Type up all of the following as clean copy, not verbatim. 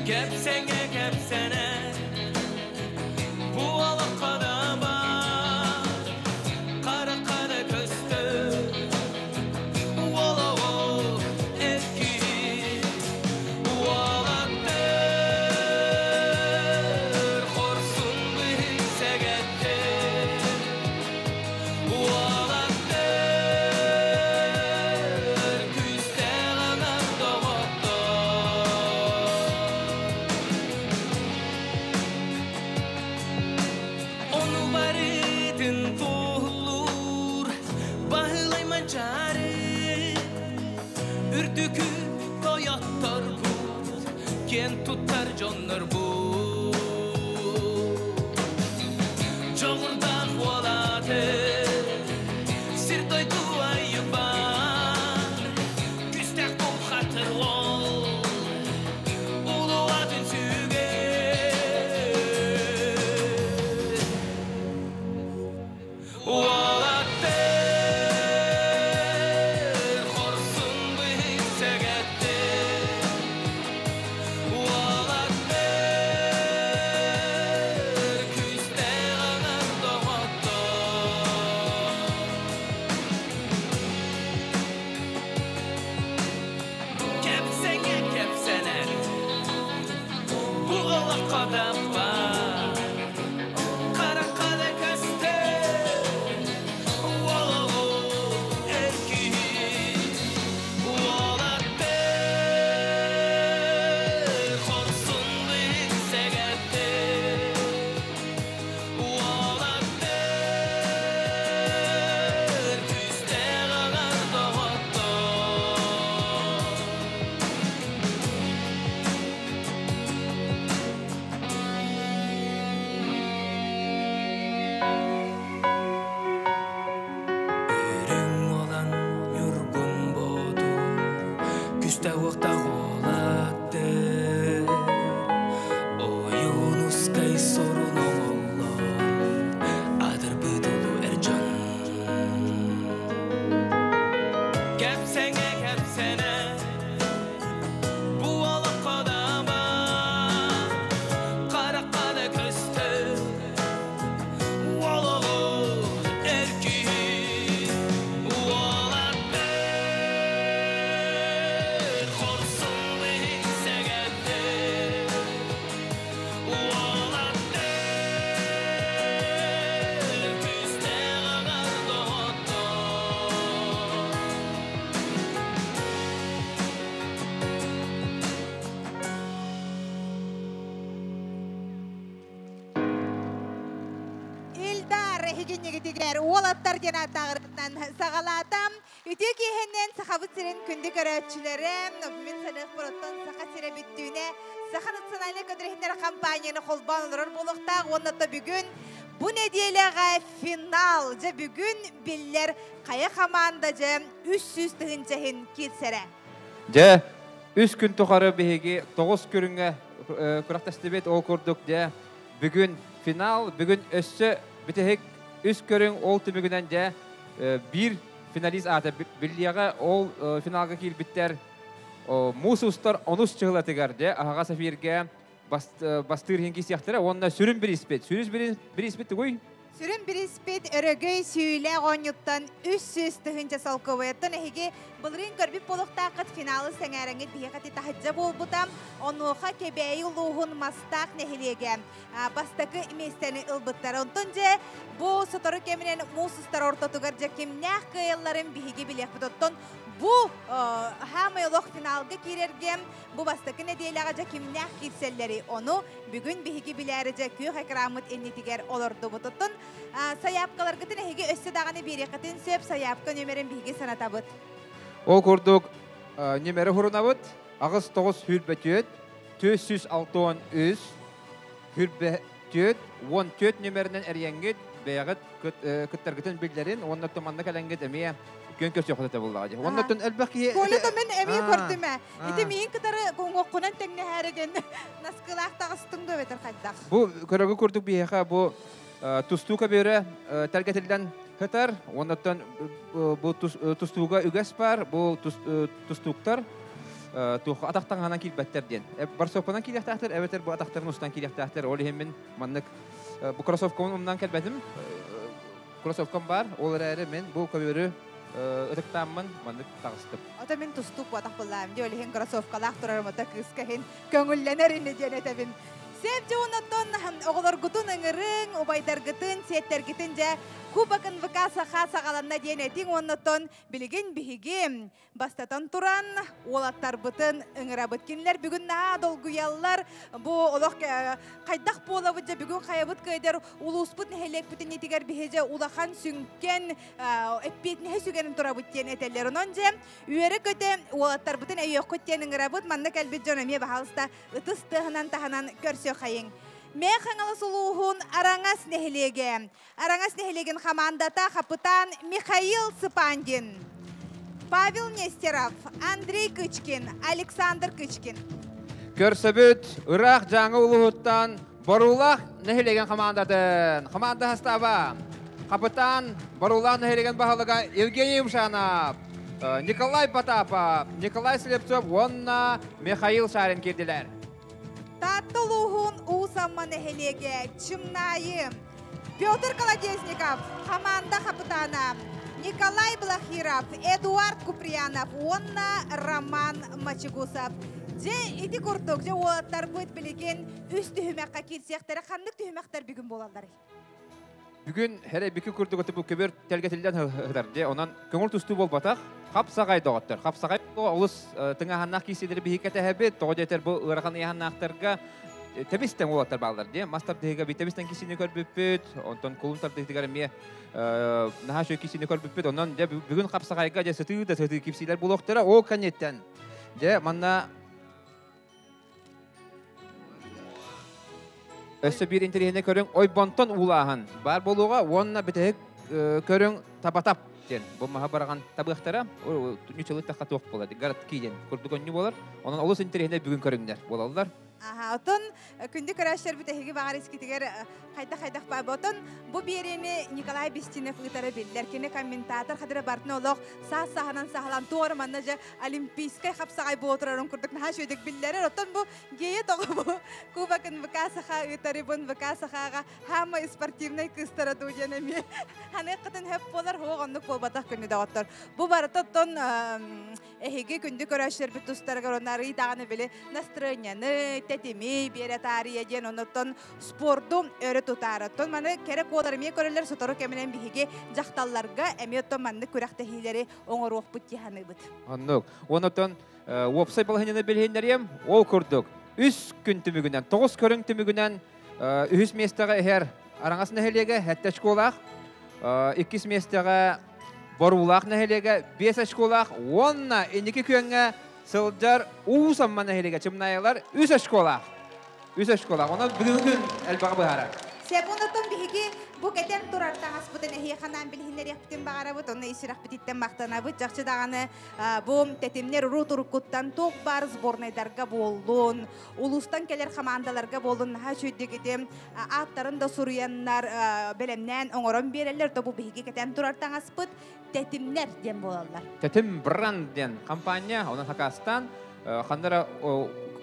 Кэпсэҥэ кэпсэнэ Бу олоххо да баар Харахха да көстөр Уолоҕу эр киһи Уолаттар хорсун быһый сэгэттэр Уолаттар күүстээх анар доҕоттор Ону барытын туоһулуур Баһылай Манчаары Үрдүкү тойотторбут Киэн туттар дьоннорбут Дьоҕурдаах уолаты Сир-дойду айыппар Күүстээх бухатыр уол Улуу атын сүгэр Уолаттар хорсун быһый сэгэттэр Уолаттар күүстээх аҥар доҕоттор Кэпсэҥэ кэпсэнэр Бу олоххо да баар Харахха да көстөр Уолу эр киһи Уолаттар хорсун сэгэттэр Уолаттар күүстээх аҥар доҕоттор Үрүҥ уолан Ньургун Боотур Күстэх-уохтаах уолаттар Ойуунускай сорун оҥоллон Адырбыт улуу эр дьон Кэпсэҥэ кэпсэнэ Бу олоххо да баар Харахха да көстөр Уолоҕу эр киһи Уолаттар хорсун быһый сэгэттэр Уолаттар күүстээх аҕар доҕоттор Илдар эһигиннигитигэр уолаттар диэн ааттааҕырытынан саҕалаатам. Үтүө киэһэннэн Сахабыт сирин күндү көрөөччүлэрэ, мин саныахпар оттон Саха сирэ бүттүүнэ Саха национальнай көтөрүһүннэр компанияны холбоон олорор буолуохтаах уонна то бүгүн бу нэдиэлэҕэ финал дьэ бүгүн биллэр хайа хамаанда дьэ 300 тыһыынча иһин киирсэрэ. Дьэ, үс күн тухары биһиги тоҕус көрүҥҥэ күрэхтэстибит. Ол курдук, дьэ, бүгүн финал, бүгүн өссө бүтэһик үс көрүҥ ол түмүгүнэн дьэ биир финалист аата биллиэҕэ. Ол финалга киирбиттэр муус устар онус чыһылатыгар дьэ аһаҕас эфиргэ бастыыр иһин киирсиэхтэрэ уонна сүрүн бирииспит. Сүрүн бирииспит тугуй? Сүрүн бирииспит Өрөгөй сүүлээх оонньуттан 300 тыһыынча солкуобайыттан эһиги былырыын көрбүт буолуохтааххыт финалы сэҥээрэҥҥит биһиэхэ таһырдьа буолбута. Онуоха Кэбээйи улууһун Мастаах нэһилиэгэ бастакы миэстэни ылбыттар. Онтон дьэ бу сотору кэминэн муус устар ортотугар дьэ кимнээх кыайалларын биһиги билиэхпит. Оттон бу хаамай олох финалга киирэргэ бу бастакы нэдиэлэҕэ дьэ кимнээх киирсэллэри ону бүгүн биһиги билээри дьэ күөх экраммыт иннитигэр олордубутуттун сайаапкаларгытын эһиги өссө даҕаны биэриэххитин сөп сайаапка нүөмэрин биһиги санатабыт. Ол курдук нүөмэри хурунабыт аҕыс тоҕус хүрбэ түөт 463 хүрбэ түөт 14 нүөмэринэн эрийэҥҥит бэйэҕит кыттаргытын биллэрин уонна туманна кэлэҥҥит эмиэ күөн көрсүөххүт этэ буоллаҕа дии. Уонна тун элбэх киһи Коля то мен эмиэ көрдүм ээ. Ити миин кытары уҥуоххунан тэҥнэһээригин наскылаах таҕыстыҥ дуо эбэтэр хайдах? Бу көрөгү курдук биһиэхэ бу тустуу көбүөрэ тэлгэтиллэн сытар. Уоннаттан бу тустууга үгэс бар. Бу тустууктар. Туох атахтаҥаһынан киирбэттэр диэн. Барсовканан киириэхтээхтэр, эбэтэр бу атахтарын устан киириэхтээхтэр. Ол иһин мин маннык бу кроссовкабын умнан кэлбэтим. Кроссовкам бар, ол эрээри мин бу көбүөрү ытыктааммын маннык таҕыстым. Ото мин тустуук буотах буллаам дии, ол иһин кроссовкалаах турарым ото кыыска иһин көҥүллэнэр ини диэн этэбин. Сеп дьонуттан оҕолоргутун ыҥырыҥ, убайдаргытын, сиэттэргитин дьэ Кубок НВК Саха саҕаланна диэн этиҥ уоннаттан билигин биһиги Бастатан туран, уолаттарбытын ыҥырабыт. Кинилэр бүгүн наһаа долгуйаллар. Бу олох хайдах буолабыт дьэ бүгүн хайабыт кыайдар улууспут нэһилиэкпитин итигэр биһиги улахан сүҥкэн эппиэтинэһи сүгэрин турабыт диэн этэллэр. Онон дьэ үөрэ-көтө уолаттарбытын өйүөххүт диэн ыҥырабыт. Манна кэлбит дьон эмиэ баһаалыста ытыс тыаһынан таһынан көрсүөххэйиҥ. Мээ Хаҥалас улууһун Араҥас нэһилиэгэ. Араҥас нэһилиэгин хамаандата хапытаан Михаил Цыпандин, Павел Нестеров, Андрей Кычкин, Александр Кычкин. Көрсөбүт ыраах Дьааҥы улууһуттан Боруулаах нэһилиэгин хамаандатын команда састааба хапытаан Боруулаах нэһилиэгин баһылыга Евгений Ушанов, Николай Потапов, Николай Слепцов уонна Михаил Шарин киирдилэр. Таатта улууһун Уус Амма нэһилиэгэ Чымнаайы Петр Колодезников, хамаанда хапытаана Николай Блахиров, Эдуард Куприянов уонна Роман Мачегусов. Дьэ, ити курдук, дьэ уолаттарбыт билигин үс түһүмэххэ киирсиэхтэрэ. Ханнык түһүмэхтэр бүгүн буолалларый? Бүгүн хэрэ бүкү курдук бу көбөр тэлгэтиллэн ыһытар дьэ. Онон көҥүл тустуу буолбатах. Хапсаҕай доҕоттор. Хапсаҕай олус тыҥааһыннаах киирсиилэри биһиги кэтэһэбит. Тоҕо диэтэр бу ыарахан ыйааһыннаахтарга тэбистэн уолаттар бааллар дии. Мас тардыһыыга би тэбистэн киирсиини көрбүппүт. Онтон кулун тардыһыытыгар эмиэ наһаа үчүгэй киирсиини көрбүппүт. Онон дьэ бүгүн хапсаҕайга дьэ сытыы да сытыы киирсиилэр буолуохтара. Ол кэнниттэн дьэ манна Өссө биир интэриэһинэй көрүҥ ойбонтон уулааһын баар буолуоҕа уонна бүтэһик көрүҥ табатап диэн бу маһа бараҕан табыахтара ньучалыттахха туох буолар городки диэн курдук онньу буолар онон олус интэриэһинэй бүгүн көрүҥнэр буолаллар. Аха, отон күндү көрөөччүлэрбит эһиги баҕар искитигэр хайдах-хайдах баа отон бу биэриини Николай Бестинов ыытара биллэр. Кини комментатор хадыра бартын олох саас саһанан саһалан туора манна же олимпийскай хапсаҕай буотурарын курдук наһаа үчүгэйдик биллэрэр. Оттон бу гея тоҕо бу Кубок НВК Саха ыытарыбын ВК Сахаҕа хаамай спортивнай кыыстара дуу диэн эмиэ ханыаххытын хөп буолар хуох оннук буолбатах күнү доҕоттор. Бу барыта оттон эһиги күндү көрөөччүлэрбит тустарыгар онно арый даҕаны били настроенияны, тэтими биэрэ таарыйа диэн оннуттан спорду өрө тутаар. Оттон маны кэрэ куолар эмиэ көрөллөр сотору кэминэн биһиги дьахталларга эмиэ оттон маннык күрэхтэһиилэри оҥоруохпут дии саныыбыт. Оннук. Онотон уопсай балаһыанньаны билиһиннэриэм. Ол курдук, үс күн түмүгүнэн, тоҕус көрүҥ түмүгүнэн үһүс миэстэҕэ иһэр Араҥас нэһилиэгэ сэттэ очколаах, иккис миэстэҕэ Боруулаах нэһилиэгэ биэс очколаах уонна инники күөҥҥэ сылдьар Уус Амма нэһилиэгэ Чымнаайалар үс очколаах. Үс очколаах. Онон бүгүҥҥү күн элбэҕи быһаарар. Себунутун биһиги бу кэтэн турар таҥаспытын эһиэхэ анаан билиһиннэриэхпитин баҕарабыт, онно ис сүрэхпититтэн махтанабыт. Чахчы даҕаны бу тэтимнэр урут уруккуттан туох баар сборнайдарга буоллун, улуустан кэлэр хамаандаларга буоллун наһаа үчүгэйдик ити ааттарын да суруйаннар бэлэмнээн оҥорон биэрэллэр. То бу биһиги кэтэн турар таҥаспыт тэтимнэр диэн буолаллар. Тэтим бренд диэн компания, онон хакастан ханна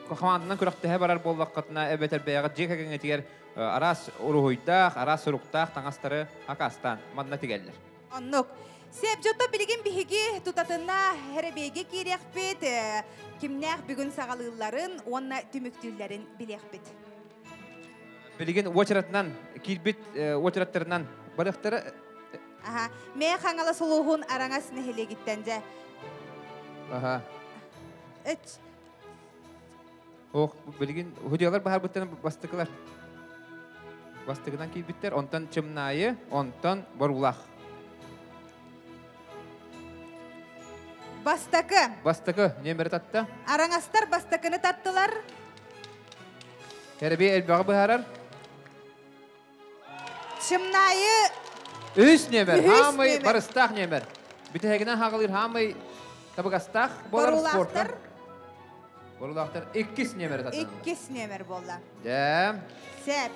хамаанданан күрэхтэһэ барар буоллаххытына эбэтэр бэйэҕит дьиэ кэргэҥҥитигэр араас уруһуйдаах, араас суруктаах таҥастары хакастаан манна тигэллэр. Оннук. Сеп дьото билигин биһиги тутатына хэрэбиэйгэ киириэхпит, кимнээх бүгүн саҕалыылларын уонна түмүктүүллэрин билиэхпит. Билигин уочаратынан киирбит уочараттарынан барыахтара. Аха. Мээ Хаҥалас улууһун Араҥас нэһилиэгиттэн дьэ. Аха. Эч. Ох, билигин худьялар баһарбыттан бастыкылар. Бастыгынан киирбиттэр, онтон Чымнаайы, онтон Боруулаах. Бастакы. Бастакы нөмері татта. Араҥастар бастакыны таттылар. Кэрэби элбэҕи быһаарар. Чымнаайы Үс нөмер, хаамый барыстаах нөмер. Бүтэһигинэн хаҕалыыр хаамый табыгастаах буолар спортар. Борулаахтар иккис нөмер таталар. Иккис нөмер буолла. Дьэ. Сеп.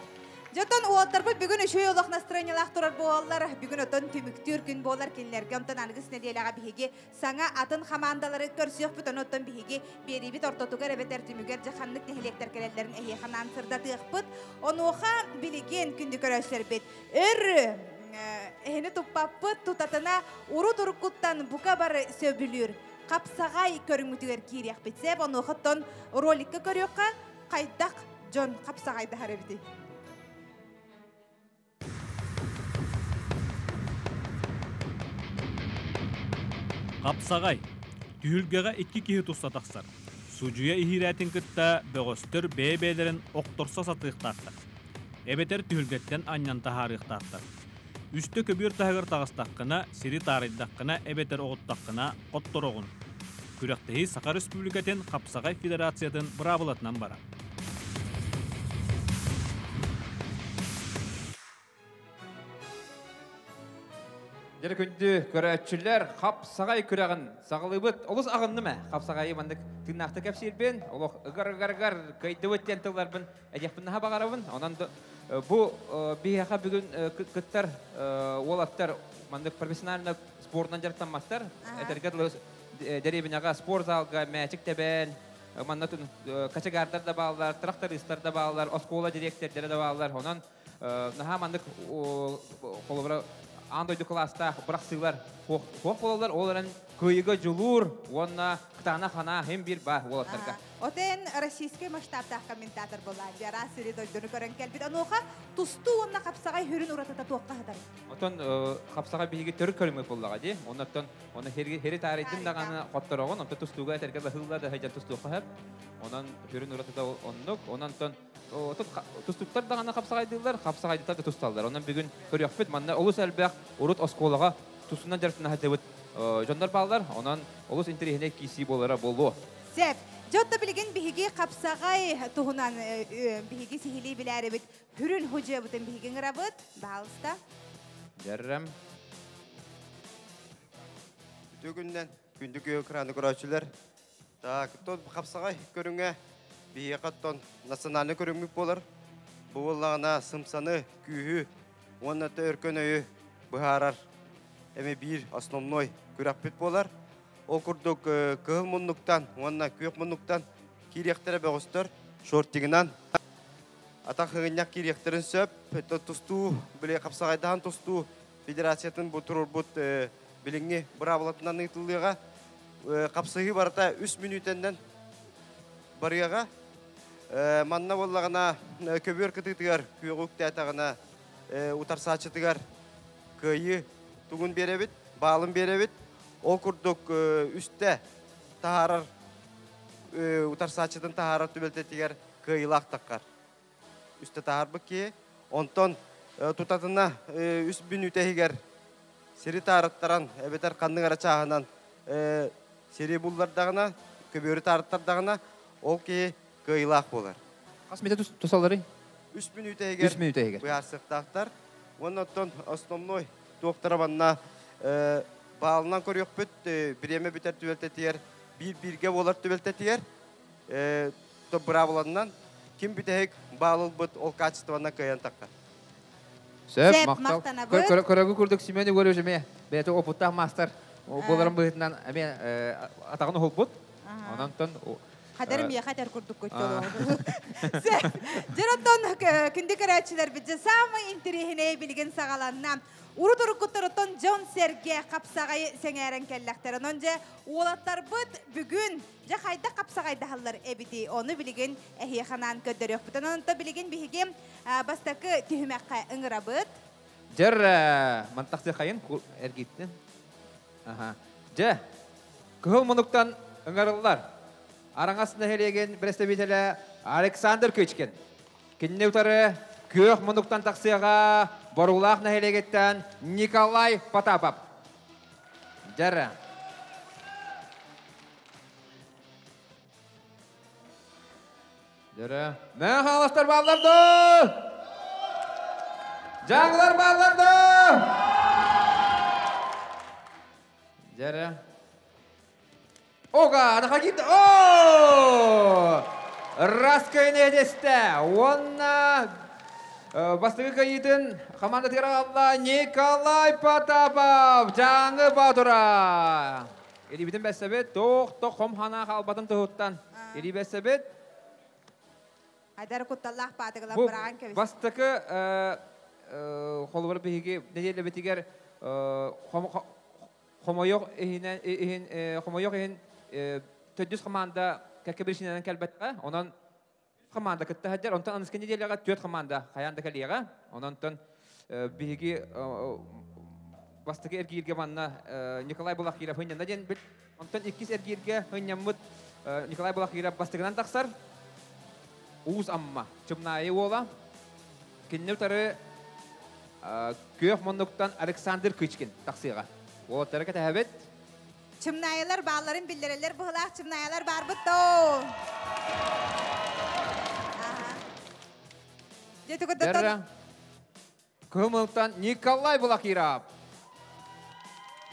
Дьотон уолтарбыт бүгүн үчүгэй олох настроениялаах турар буолаллар. Бүгүн отон түмүктүүр күн буолар кинилэргэ. Онтон аныгыс нэдиэлэҕэ биһиги саҥа атын хамаандалары көрсүөхпүт. Онон биһиги биэриибит ортотугар эбэтэр түмүгэр дьэ ханнык нэһилиэктэр кэлэллэрин эһиэхэ анаан сырдатыахпыт. Онуоха билигин күндү көрөөччүлэрбит өр эһини туппаппыт тутатына урут уруккуттан бука бары сөбүлүүр хапсаҕай көрүҥмүтүгэр киириэхпит. Сэп онуохаттан роликка көрүөххэ хайдах дьон хапсаҕайдаһар эбитий? Хапсаҕай. Түһүлгэҕэ икки киһи туста тахсар. Судьуйа иһиирээтин кытта бөҕөстөр бэйэ-бэйэлэрин охторсо сатыахтаахтар. Эбэтэр түһүлгэттэн анньан таһаарыахтаахтар. Үстэ көбүөр таһыгар таҕыстаххына, сири таарыйдаххына эбэтэр оҕуттаххына хоттороҕун. Күрэхтэһии Саха Республикатын Хапсаҕай Федерациятын быраабылатынан барар. Дьэ күндү көрөөччүлэр, хапсаҕай күрэҕин саҕалыыбыт. Олус аҕынным ээ. Хапсаҕайы маннык тыыннаахтык кэпсиирбин, олох ыгар-ыгар-ыгар кыайдыбыт диэн тылларбын этиэхпин наһаа баҕарабын. Онон бу биһиэхэ бүгүн кыттар уолаттар маннык профессионально спорунан дьарыктамматтар. Этэргэ дылы дэриэбинэҕэ спорт залга мээчик тэбэн, манна кочегардар да бааллар, трактористар да бааллар, оскуола дириэктэрдэрэ да бааллар. Онон наһаа маннык холобура аан дойду кылаастаах бырахсыылар суох буолаллар. Ол эрэн кыайыыга дьулуур уонна кытаанах санаа иһин биир баар уолаттарга. Отен российский масштабтаах комментатор буолла. Араас сири дойдуну көрөн кэлбит. Онуоха тустуу уонна хапсаҕай хүрүн уратыта туохха сытар? Отон хапсаҕай биһиги төрүт көрүҥмүт буоллаҕа дии. Оннуттан оны хери таарыйдым даҕаны хоттороҕун, онтон тустууга этэргэ баһыылла да сылдьан тустуохха сөп. Онон хүрүн уратыта оннук. Онон тустуктар даҕаны хапсаҕайдыыллар, хапсаҕайдыттар да тусталлар. Онон бүгүн көрүөхпүт, манна олус элбэх урут оскуолаҕа тустунан дьарыктана сылдьыбыт дьоннор бааллар. Онон олус интэриэһинэй киирсии буолара буолуо. Сөп. Дьэ, билигин биһиги хапсаҕай туһунан биһиги сиһилии билээрибит. Хүрүн худьуябытын биһиги ыҥырабыт. Баалыста. Дьэррэм. Үтүө күннэн күндү күө экраны көрөөччүлэр. Так, тон хапсаҕай көрүҥэ биһиэхэ оттон национальнай көрүҥмүт буолар. Бу буоллаҕына сымсаны, күүһү уонна өркөн өйү быһаарар эми биир основной күрэхпит буолар. Ол курдук кыһыл муннуктан уонна күөх муннуктан киириэхтэрэ бөҕөстөр шортигынан атах ыгынньах киириэхтэрин сөп. Тустуу, били хапсаҕайдаһан тустуу федерациятын бу туруорбут билиҥҥи быраабылатынан ыытыллыаҕа. Хапсыһыы барыта үс мүнүүтэннэн барыаҕа. Манна буоллаҕына көбүөр кытыытыгар күөҕү үктээтэҕинэ утарсааччытыгар кыайыы тугун биэрэбит, баалын биэрэбит. Ол курдук үстэ таһаарар утарсааччытын таһаарар түбэлтэтигэр кыайыылаах таххар. Үстэ таһаарбыт киһи. Онтон тутатына үс мүнүүтэ иһигэр сири таарыттаран эбэтэр ханнык эрэ чааһынан сири буллардаҕына, көбүөрү таарыттардаҕына, ол киһи кыайыылаах буолар. Хас мүнүүтэ тусалларый? Үс мүнүүтэ иһигэр. Үс мүнүүтэ иһигэр. Быһаарсыахтаахтар. Уонна оттон основной туохтара манна баалынан көрүөхпүт, бириэмэ бүтэр түбэлтэтигэр, биир-бииргэ буолар түбэлтэтигэр, быраабыланнан ким бүтэһик баал ылбыт ол качествонан кыайан таххар. Сөп, махтал. Көрөгү курдук Семен Егорович эмиэ бэйэтэ опыттаах маастар буоларын быһыытынан эмиэ атаҕын уһулбут. Онон Хадары миэхэ этэр курдук көттөлөҕө. Дьэр оттон күндү көрөөччүлэрбит дьэ самый интэриэһинэй билигин саҕаланна. Урут уруккуттарыттан дьон сэргэ хапсаҕайы сэҥээрэн кэллэхтэр. Онон дьэ уолаттарбыт бүгүн дьэ хайдах хапсаҕайдаһаллар эбитий? Ону билигин эһиэхэ анаан көрдөрүөхпүт. Онон билигин биһиги бастакы түһүмэххэ ыҥырабыт. Дьэр мантахсы хайын эргиттин. Дьэ, кыһыл мунуктан ыҥырыллар. Араҥас нэһилиэгин представителэ Александр Кычкин. Кинини утары күөх мунуктан тахсыаҕа Боруулаах нэһилиэгиттэн Николай Потапов. Дьэрэ. Дьэрэ. Мэ хааластар бааллар доо! Дьаҥылар бааллар доо! Дьэрэ. Ога, находит. О! Раскайын эдесте. Уонна Бастакы кыайыытын хамаандатыгар аҕалла Николай Потапов, Дьааҥы Боотура. Илиибитин бэссэбит, туох хом ханаа хаалбатын туһуттан. Илии бэссэбит. Айдар кутталлаах баатыгылар быраҕан кэбис. Бастакы холобур биһиги нэдиэлэбитигэр хомойох иһин хомойох иһин төрдүс команда кэккэ биричиинэнэн кэлбэтэҕэ. Онон команда кытта сылдьар. Онтон аныгыскы нэдиэлэҕэ түөрт команда хайаан да кэлиэҕэ. Онон биһиги бастакы эргииргэ манна Николай Балахиров хынньанна диэн бит. Онтон иккис эргииргэ хынньаммыт Николай Балахиров бастакынан тахсар. Уус Амма Чымнаайы уола. Кинини утары күөх муннуктан Александр Кычкин тахсыаҕа. Уолаттары кэтэһэбит. Чымнаайылар баалларын биллэрэллэр быһылаах чымнаайылар баарбыт доо. Дьэ Кыһыл Николай Балахиров.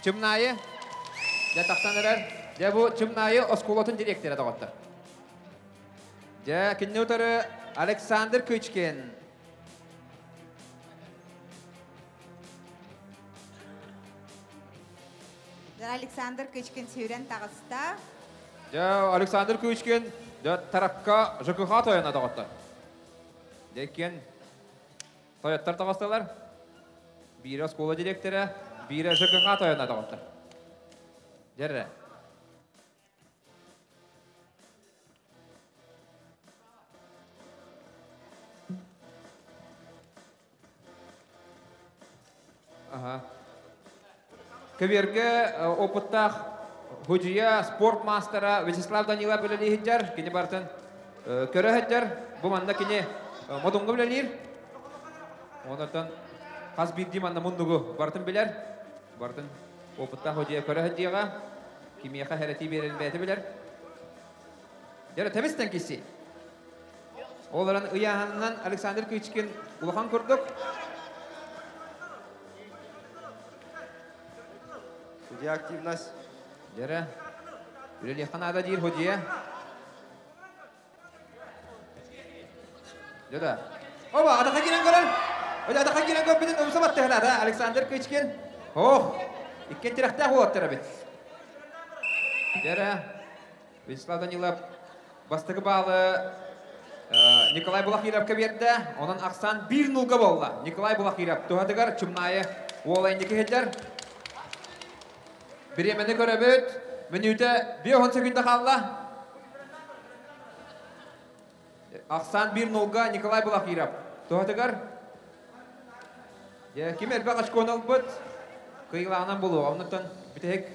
Чымнаайы. Дьэ тахсан эрэр. Дьэ бу Чымнаайы оскуолатын директора доҕоттор. Дьэ кинини утары Александр Кычкин. Александр Кычкин сүүрэн таҕыста. Дьэ Александр Кычкин дьэ таракка ЖКХ тойоно доҕоттор. Дьэ иккиэн тойоттор таҕыстылар. Биирэ оскуола директора, биирэ ЖКХ тойоно доҕоттор. Дьэрре. Ага. Көбүөргэ опыттаах худьуйа спорт маастара Вячеслав Данилов үлэлии сылдьар. Кини барытын көрө сылдьар. Бу манна кини модуҥҥа үлэлиир. Онтон хас биирдии манна муннугу барытын билэр. Барытын опыттаах худьуйа көрө сылдьыаҕа. Кимиэхэ хэрэтии биэрэрин бэйэтэ билэр. Дьэ, тэбистэн киси. Ол эрэн ыйааһынынан Александр Кычкин улахан курдук. Судья активность. Дьэрэ. Үлэлиэххэ наада диир судья. Дьэ Оба, атаха киирэн көрөр. Ой, атаха киирэн көрбүтүн умса баттыһына да Александр Кычкин. Ох, иккен тирэхтээх уолаттар эбит. Дьэрэ. Вячеслав Данилов бастакы баалы Николай Балахировка биэрдэ. Онон ахсаан 1-0 буолла. Николай Балахиров туһатыгар Чумнаайы уола инники сылдьар. Бириэмэни көрөбүт. Мүнүүтэ 5 секунда хаалла. Ахсаан 1-0 Николай Балахиров туһатыгар. Ким элбэх очкону ылбыт кыйылааҕынан буолуоҕа. Оннуттан бүтэһик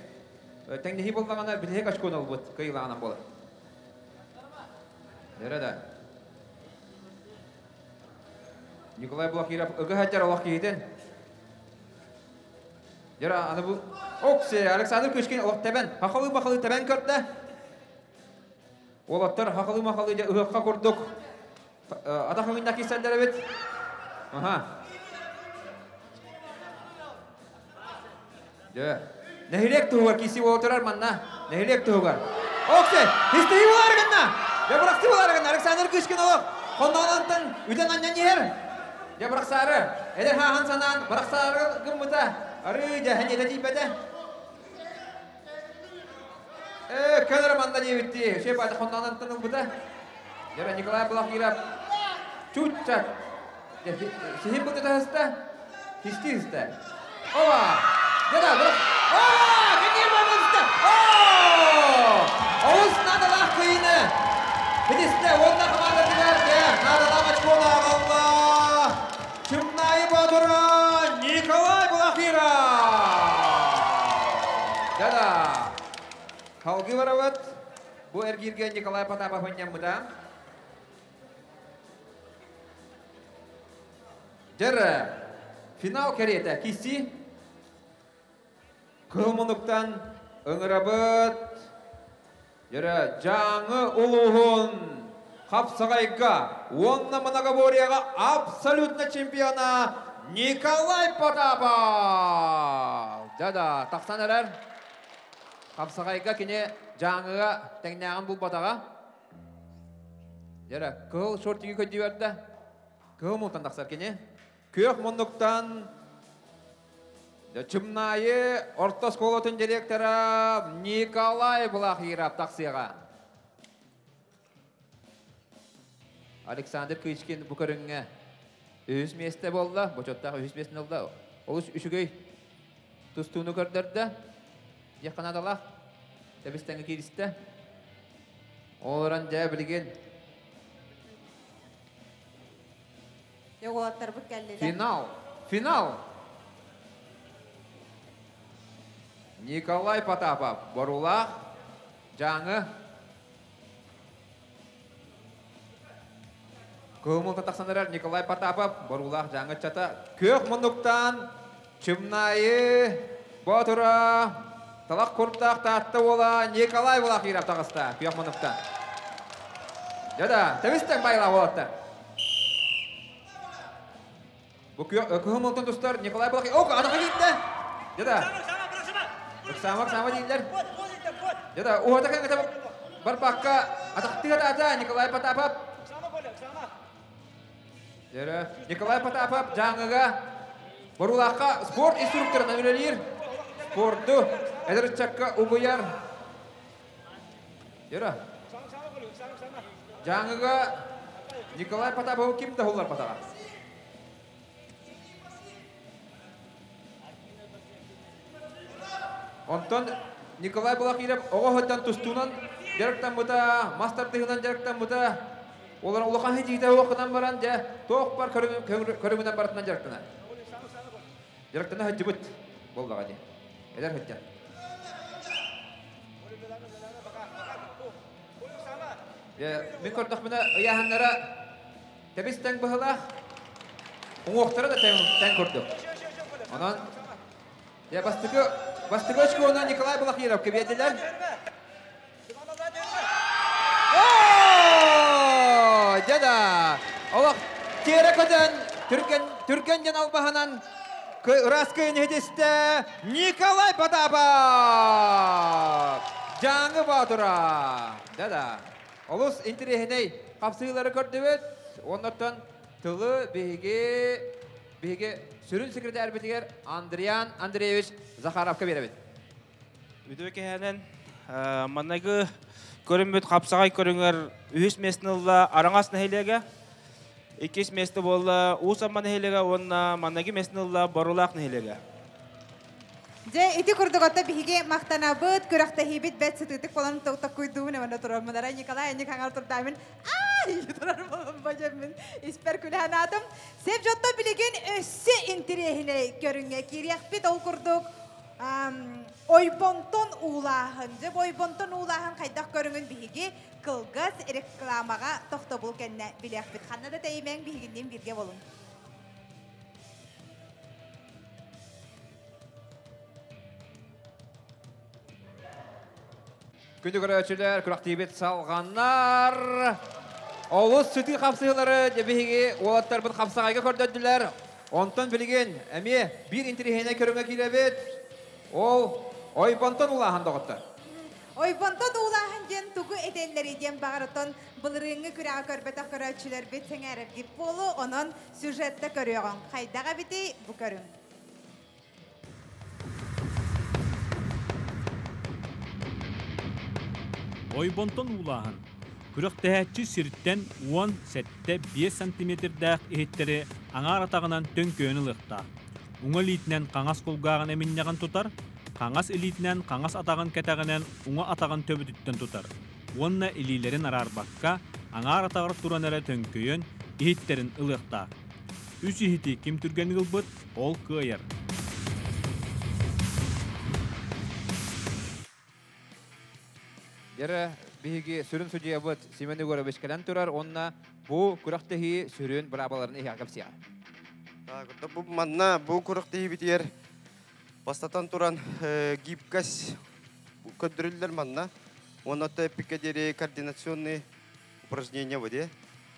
тэҥнэһии буоллаҕына бүтэһик очкону ылбыт кыйылааҕынан буолар. Дөрө да. Николай Балахиров ыгы сылдьар олох киһитин. Дьара аны бу Оксе Александр Кычкин олох тэбэн, хахалы-махалы тэбэн көрдө. Уолаттар хахалы-махалы дьэ ыһыахха курдук атах өҥүннэх киирсэллэр эбит. Аха. Дьэ. Нэһилиэк туһугар киирсии буола турар манна. Нэһилиэк туһугар. Оксе! Истиһии буолар гынна! Дьэ бырахсыы буолар гынна. Александр Кычкин олох хонноононтон үтэн анньан иһэр. Дьэ бырахсаары. Эдэр хааһан санаан бырахсаары гыммыта. Арыы дьэ хэньэтэ тиийбэтэ. Э, көнөр манна диэбиттии. Үчүгэй баата хонноононтон ылбыта. Дьэ Николай Балахиров чуть-чуть сиһин былдьата Кистии сыста. Ова! Дьэ да, Ова! Кэнниэ баамыста! О! Олус наадалаах кыйыны! Битистэ уонна хамаандатыгар дьэ наадалаах очкону аҕалла! Чымнаайы Боотура Николай Балахиров! Да-да! Салгыы барабыт. Бу эргииргэ Николай Потапов ынньаммыта. Дьэр, финал кэриэтэ киси кыһыл мунуктан ыҥырабыт. Дьэрэ, Дьааҥы улууһун хапсаҕайга уонна многоборьеҕа абсолютно чемпиона Николай Потапов! Да-да, тахсан эрэр. Хапсаҕайга кини Дьааҥыга тэҥнээҕин булбатаҕа. Дьэрэ, кыһыл шортиги көддүбэрдэ. Кыһыл мунтан тахсар кини. Күөх муннуктан Чымнаайы орто оскуолатын директора Николай Балахиров тахсыаҕа. Александр Кычкин бу көрүҥҥэ үһүс миэстэ буолла, бочуоттаах үһүс миэстэни ылла. Олус үчүгэй тустууну көрдөрдө. Диэх наадалаах. Тэбис-тэҥҥэ кииристэ. Олорон дьэ билигин Уолаттарбыт кэллилэр. Финал! Финал! Николай Потапов, Борулаах, Дьааҥы. Кыһыл тахсан эрэр Николай Потапов, Борулаах Дьааҥы ыччата. Күөх муннуктан Чымнаайы Боотура Талах курдаах Таатта уола Николай Балахиров таҕыста күөх муннуктан. Дьэ тэбистэн байла уолаттар. Бу кыһыл мунтан тустар Николай Балахиров. О, атаха киирдэ. Дьэ Ыксаама, ыксаама дииллэр. Дьэ да, уһата кэҥэтэ барбакка атахтыга таата Николай Потапов. Дьэ, Николай Потапов Дьааҥыга Борулаахха спорт инструкторынан үлэлиир. Спорду эдэр ыччакка угуйар. Дьэ, Дьааҥыга Николай Потапову ким да булларбатаҕа. Онтон Николай Балахиров оҕо сылдьан тустуунан дьарыктаммыта, мас тардыһыынан дьарыктаммыта. Олор улахан хитиитэ уоххунан баран, дьэ, туох бар көрүҥүнэн барытынан дьарыктанар. Дьарыктана сылдьыбыт буоллаҕа дии. Эдэр сылдьан. Дьэ, мин көрдөхпүнэ, ыйааһыннара тэбис тэҥ быһылаах, уҥуохтара да тэҥ, тэҥ курдук. Онон, дьэ, бастакы, бастакы очкону Николай Балахировка биэрдилэр. О, дьэ да, олох тиэрэ көтөн, түргэн, түргэн дьэн албаһынан ыраас кыайын иһитистэ Николай Потапов! Дьааҥы Боотура! Да-да. Олус интэриэһинэй хапсыһыылары көрдүбүт. Оннортон тылы биһиги биһиги сүрүн секретарбытыгар Андриан Андреевич Захаровка биэрэбит. Үтүө киэһэнэн манныгы көрүммүт хапсаҕай көрүҥэр үһүс миэстэни ылла Араҥас нэһилиэгэ, иккис миэстэ буолла Уус Амма нэһилиэгэ уонна манныгы миэстэни ылла Борулаах нэһилиэгэ. Дьэ, ити курдук отто биһиги махтанабыт, күрэхтэһиибит бэт сытыытык болон токкуйдуубун эмэнэ турармын. Николай Аник хаҥар турдаамын ай турар болон испэр күлэһэн аатым. Сеп жотто билигин өссө интириэһинэй көрүҥҥэ киириэхпит ол курдук ойбонтон уулааһын. Дьэ, ойбонтон уулааһын хайдах көрүҥүн биһиги кылгас рекламаҕа тохтобул кэннэ билиэхпит. Ханна да тэйимэҥ биһигинниин бирге болун. Күндү көрөөччүлэр, күрэхтиибит салҕанар. Олус сытыы хапсыһыылары биһиги уолаттарбыт хапсаҕайга көрдөрдүлэр. Онтон билигин эмиэ биир интэриэһинэй көрүҥҥэ киирэбит. Ол ойбонтон улааһын доҕоттор. Ойбонтон уулааһын диэн тугу этэллэрий диэн баҕарытон былырыыҥҥы күрэҕи көрбөтөх көрөөччүлэрбит сэҥээрэргит буолу, онон сюжетта көрүөҕүҥ. Хайдах эбитий бу көрүҥ. Ойбонтон уулааһын. Күрэхтэһээччи сиртэн 10-7-5 сантиметрдээх иһиттэри аҥаар атаҕынан төҥкөйөн ылыахтаах. Уҥа илиитинэн хаҥас кулгааҕын эминньэҕин тутар, хаҥас илиитинэн хаҥас атаҕын кэтэҕинэн уҥа атаҕын төбөтүттэн тутар уонна илиилэрин араарбакка аҥаар атаҕар туран эрэ төҥкөйөн иһиттэрин ылыахтаах. Үс иһити ким түргэнник ылбыт, ол кыайар. Дьэрэ биһиги сүрүн судьуйабыт Семен Егорович кэлэн турар уонна бу күрэхтэһии сүрүн быраабаларын иһиэхэ кэпсиэҕэ. Так, бу манна бу күрэхтэһиибитигэр бастатан туран гибкость көрдөрүллэр манна. Уонна эппиккэ диэри координационный упражнение бу дии.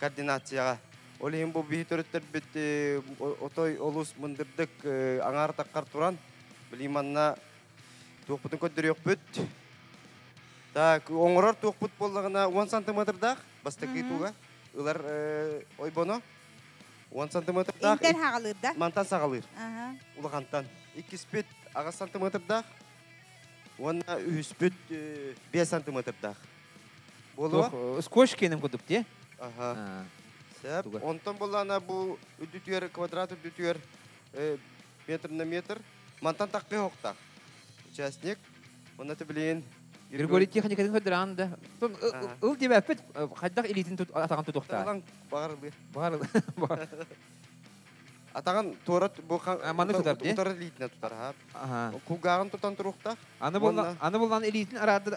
Координацияҕа. Ол иһин бу биһи төрүттэрбит отой олус мындырдык аҥаар таххар туран, били манна туохпутун көрдөрүөхпүт. Так, оҥорор туохпут буоллаҕына 10 сантиметрдаах бастакы туга ылар ойбоно. 10 сантиметрдаах. Интен хагалыыр да? Мантан саҕалыыр. Улахантан. Иккиспит 8 сантиметрдаах. Уонна үһүспүт 5 сантиметрдаах. Буолуо? Скотч кенем кудук де? Аха. Сәп. Онтон боллана бу үдүтүер квадрат үдүтүер метр на метр. Мантан таққы хоқтақ. Участник. Онна білейін. Григорий техникатын көдіран да. Ыл деп әппет, қайдақ илитин атаған тұтуқта. Атаған бағарлы. Бағарлы. Атаған торат бу Маны тутар, де? Утар илитине тутар, ха. Кугагын тутан туруқта. Аны болан аны болан илитин арады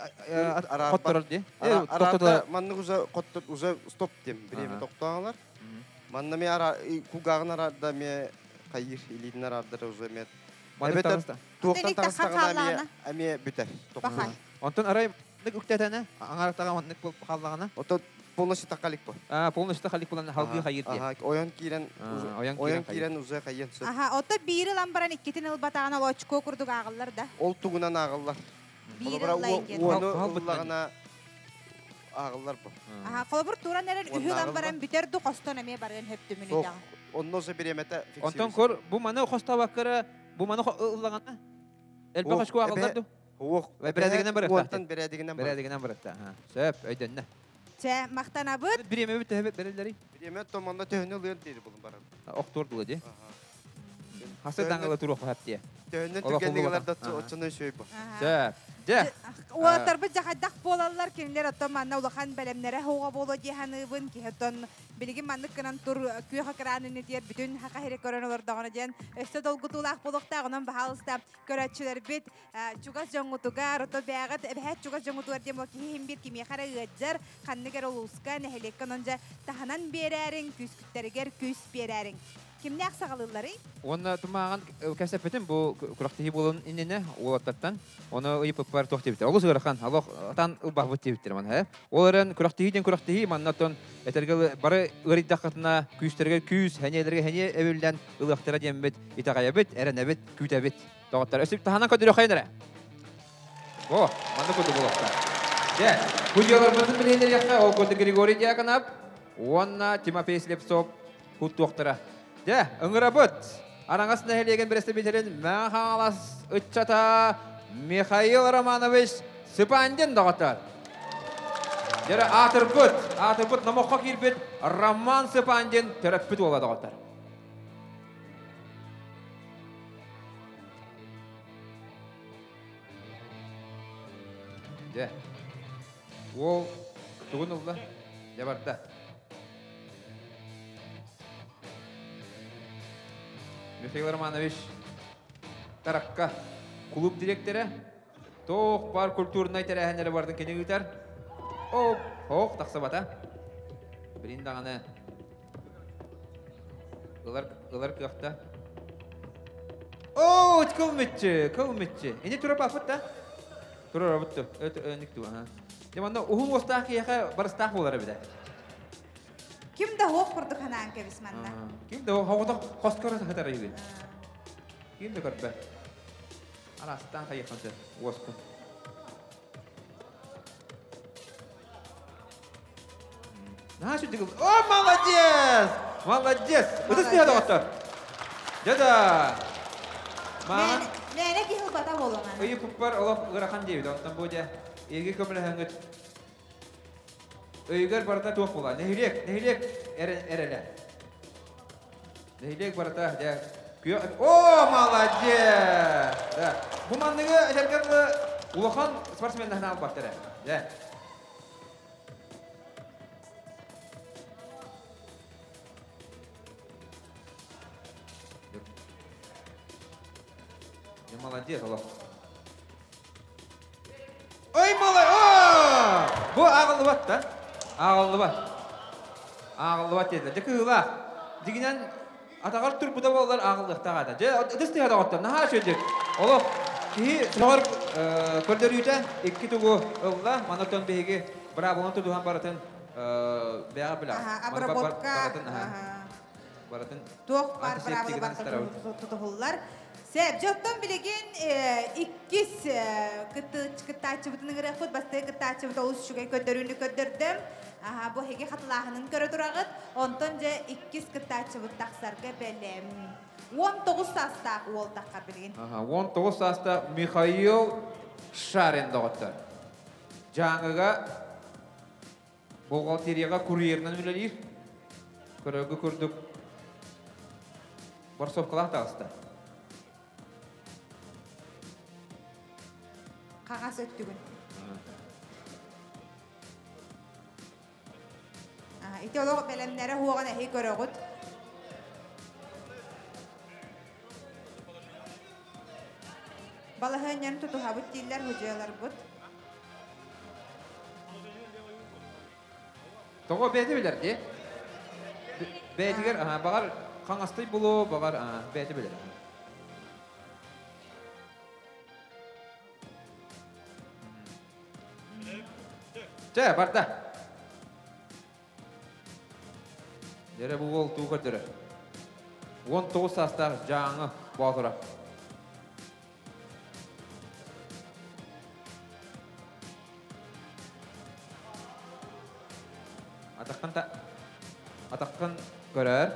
котторор де. Арада манны уже коттор уже стоп дем. Биреме токтоңлар. Манна ме ара кугагын арада ме кайыр илитин арада уже ме. Туохтан тагыстагына ме бүтер. Онтон арай нык үктәтәне, аңарактага нык булып каллагана. Ото полностью такалик бу. А, полностью такалик булан халгы хайыр ди. Ага, оян кирен, оян кирен уже хайыр. Аха, ото бири ламбаран иккитин ылбатагана лочко курдук агыллар да. Ол тугунан агыллар. Бири ыллайын. Оны ыллагана агыллар бу. Аха, колбур туран эрер үхү ламбаран бүтер ду костон эме барган хөптүмүнү дагы. Онно же биремете Онтон кор бу маны хостабаккара, бу маны ыллагана. Элбе хошко агыллар ду. Хуох. Берәдигеннән барытта. Уонтан берәдигеннән барытта. Берәдигеннән барытта. Сөп, өйдөннә. Чә, мактанабыт. Биреме бит төһөбөт берелери. Биреме томонда төһөнө лыйын дири булун барар. Октор ди. Хасы даңгылы турук хап дия. Төһөннөн түгенлигелер да очону шөй бу. Сөп. Жә. Уолаттарбыт жахаддах буолаллар кинилер оттон манна улахан бэлэмнэрэ хоуга буолуо диэханыыбын киһи оттон билигин маннык гынан тур күөх экран иннитигэр бүтүн хака хире көрөн олордоҕуна диэн өссө долгутуулаах буолуохтаах онон баһаалыста көрөөччүлэрбит чугас дьоҥҥутугар ото бээҕит эбэһээт чугас дьоҥҥутугар диэн буол киһи иһин биир кимиэхэ эрэ ыаддьар ханнык эрэ улууска нэһилиэккэ онон дьэ таһынан биэрээриҥ күүскүттэригэр күүс биэрээриҥ кимнээх саҕалыылларый Уонна тумааҕын кэсэппитим бу күрэхтэһии буолун иннинэ уолаттартан оны ыйыппыппар туох диэбиттэр. Олус ыарахан, олох атан ылбаһбыт диэбиттэр маны. Ол эрэн күрэхтэһии диэн күрэхтэһии манна оттон этэргэ бары ыарыйдаххытына күүстэргэ күүс, хэньиэлэргэ хэньиэ эбиллэн ылыахтара диэммит итэҕэйэбит, эрэнэбит, күүтэбит. Доҕоттор, өсүп таһынан көдүрүөххайын эрэ. О, манна курдук буолуохта. Дьэ, судьяларбытын билиһиннэриэххэ, ол курдук Григорий Дьяконов уонна Тимофей Слепцов куттуохтара. Дьэ, ыҥырабыт. Араҥас нэһилиэгин представителин Мэҥэ ыччата Михаил Романович Сыпандин доҕоттор. Дьэ, аатырбыт, аатырбыт номоххо киирбит Роман Сыпандин төрөппүт уола доҕоттор. Дьэ, уол тугун ылла? Дьэ барда. Михаил Романович Таракка клуб директора тоох бар культурнай тэрээһиннэри бардын кини ыытар. Оп, хоох тахсыбата. Билин даҕаны ылар ылар кыахта. Оо, кыл мүччү, кыл мүччү. Ини тура баппыт да? Тура бутtu. Өт өник ту. Дьэ манна уһун уостаах киһиэхэ барыстаах буолар эбитэ. Ким да хоох курдук ханаан кэбис манна. Ким да хоҕото хоскор сытар үһү. Ким да көрбө. Арастан хайыхан сөп уоскун. Наша дигил. О, молодец! Молодец! Ытыс тыһа доҕоттор. Дьэ-да. Маан Мээнэ киһи ылбата буолуҥа. Ыйыппыппар олох ыарахан диэбит. Онтон бу дьэ эги көмөлөһөҥҥүт өйүгэр барыта туох була. Нэһилиэк, нэһилиэк эрэлэ. Нэһилиэк барыта дьэ О, молодец! Да. Бу манныгы этэргэр улахан спортсменнаһын албаттар. Дьэ. Дьэ, молодец, олох. Ой, молодец! О! Бу ааҕыллыбат да? Ааҕыллыбат. Ааҕыллыбат диэтилэр. Дьэ, кыһыылаах. Дьигинэн атаҕар турбута буоллар ааҕыллыахтаах этэ. Дьэ, ытыс тыаһа доҕоттор, наһаа үчүгэйдик. Олох киһи сөҕөр көрдөрүүтэ икки тугу ылла. Манна биһиги быраабыланы тутуһан барытын бэйэҕэ билэҕит. Обработка. Барытын, барытын Туох бар быраабыла барыта тутуһуллар. Сеп, дьоттон билигин иккис кыттааччыбытын ыҥырыахпыт, бастакы кыттааччыбыт олус үчүгэй көрдөрүүнү көрдөрдө. Аха, бу эһиги хатылааһынын көрө тураҕыт. Онтон дьэ иккис кыттааччыбыт тахсарга бэлэм. 19 саастаах уол таххар билигин. Аха, 19 саастаах Михаил Шарин доҕоттор. Дьааҥыга бухгалтерияҕа курьерынан үлэлиир. Көрөргө курдук борсовкалаах таҕыста. Хаҕас өттүгүн. Ити олох бэлэмнэрэ хуоҕан эһи көрөҕүт. Балаһыанньаны тутуһабыт дииллэр худьуйаларбыт. Тоҕо бэйэтэ билэр дии. Бэйэтигэр баҕар хаҥастай булуо, баҕар бэйэтэ билэр. Чэ, барда. Дьэрэ бу уол туу көрдөрөр. 19 саастаах Дьааҥы Боотура. Атаххын та атаххын көрөр.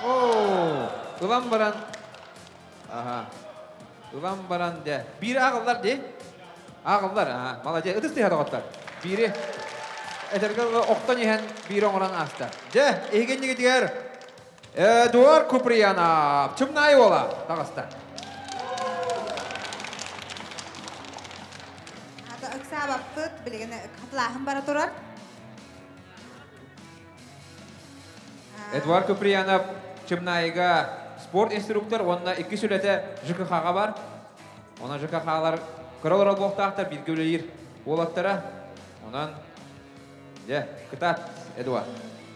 Оо, ылан баран, аха, ылан баран дэ. Биири ааҕыллар дии. Ааҕыллар, аха, молодец. Ытыс тыаһа доҕоттор. Биири этэргэ охтон иһэн биири оҥорон ааста. Дьэ, эһигиннигитигэр Эдуард Куприянов, Чымнаай уола таҕыста. Ата ыксаабаппыт, билигин хатылааһын бара турар. Эдуард Куприянов Чымнаайыга спорт инструктор уонна иккис үлэтэ ЖКХ-ҕа бар. Онон ЖКХ-лар кыра олорор буолтаахтар бииргэ үлэлиир уолаттара. Онон дьэ, кытаат, Эдуард.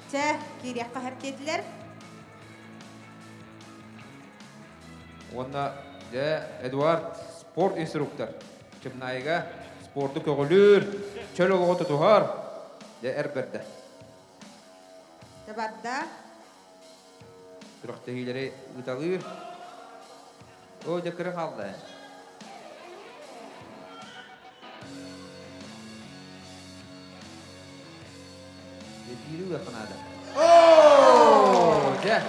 Чэ, киириэххэ сөп диэтилэр. Уонна дьэ, Эдуард спорт инструктор. Чымнаайыга спорду көҕүлүүр, чөл олоҕу тутуһар. Дьэ, эр бэрдэ. Табарда. Күрэхтэһиилэри ыыталыыр. Оо, дьэ, кыра хаалла. Биири ылыахха наада. Оо, дьэ.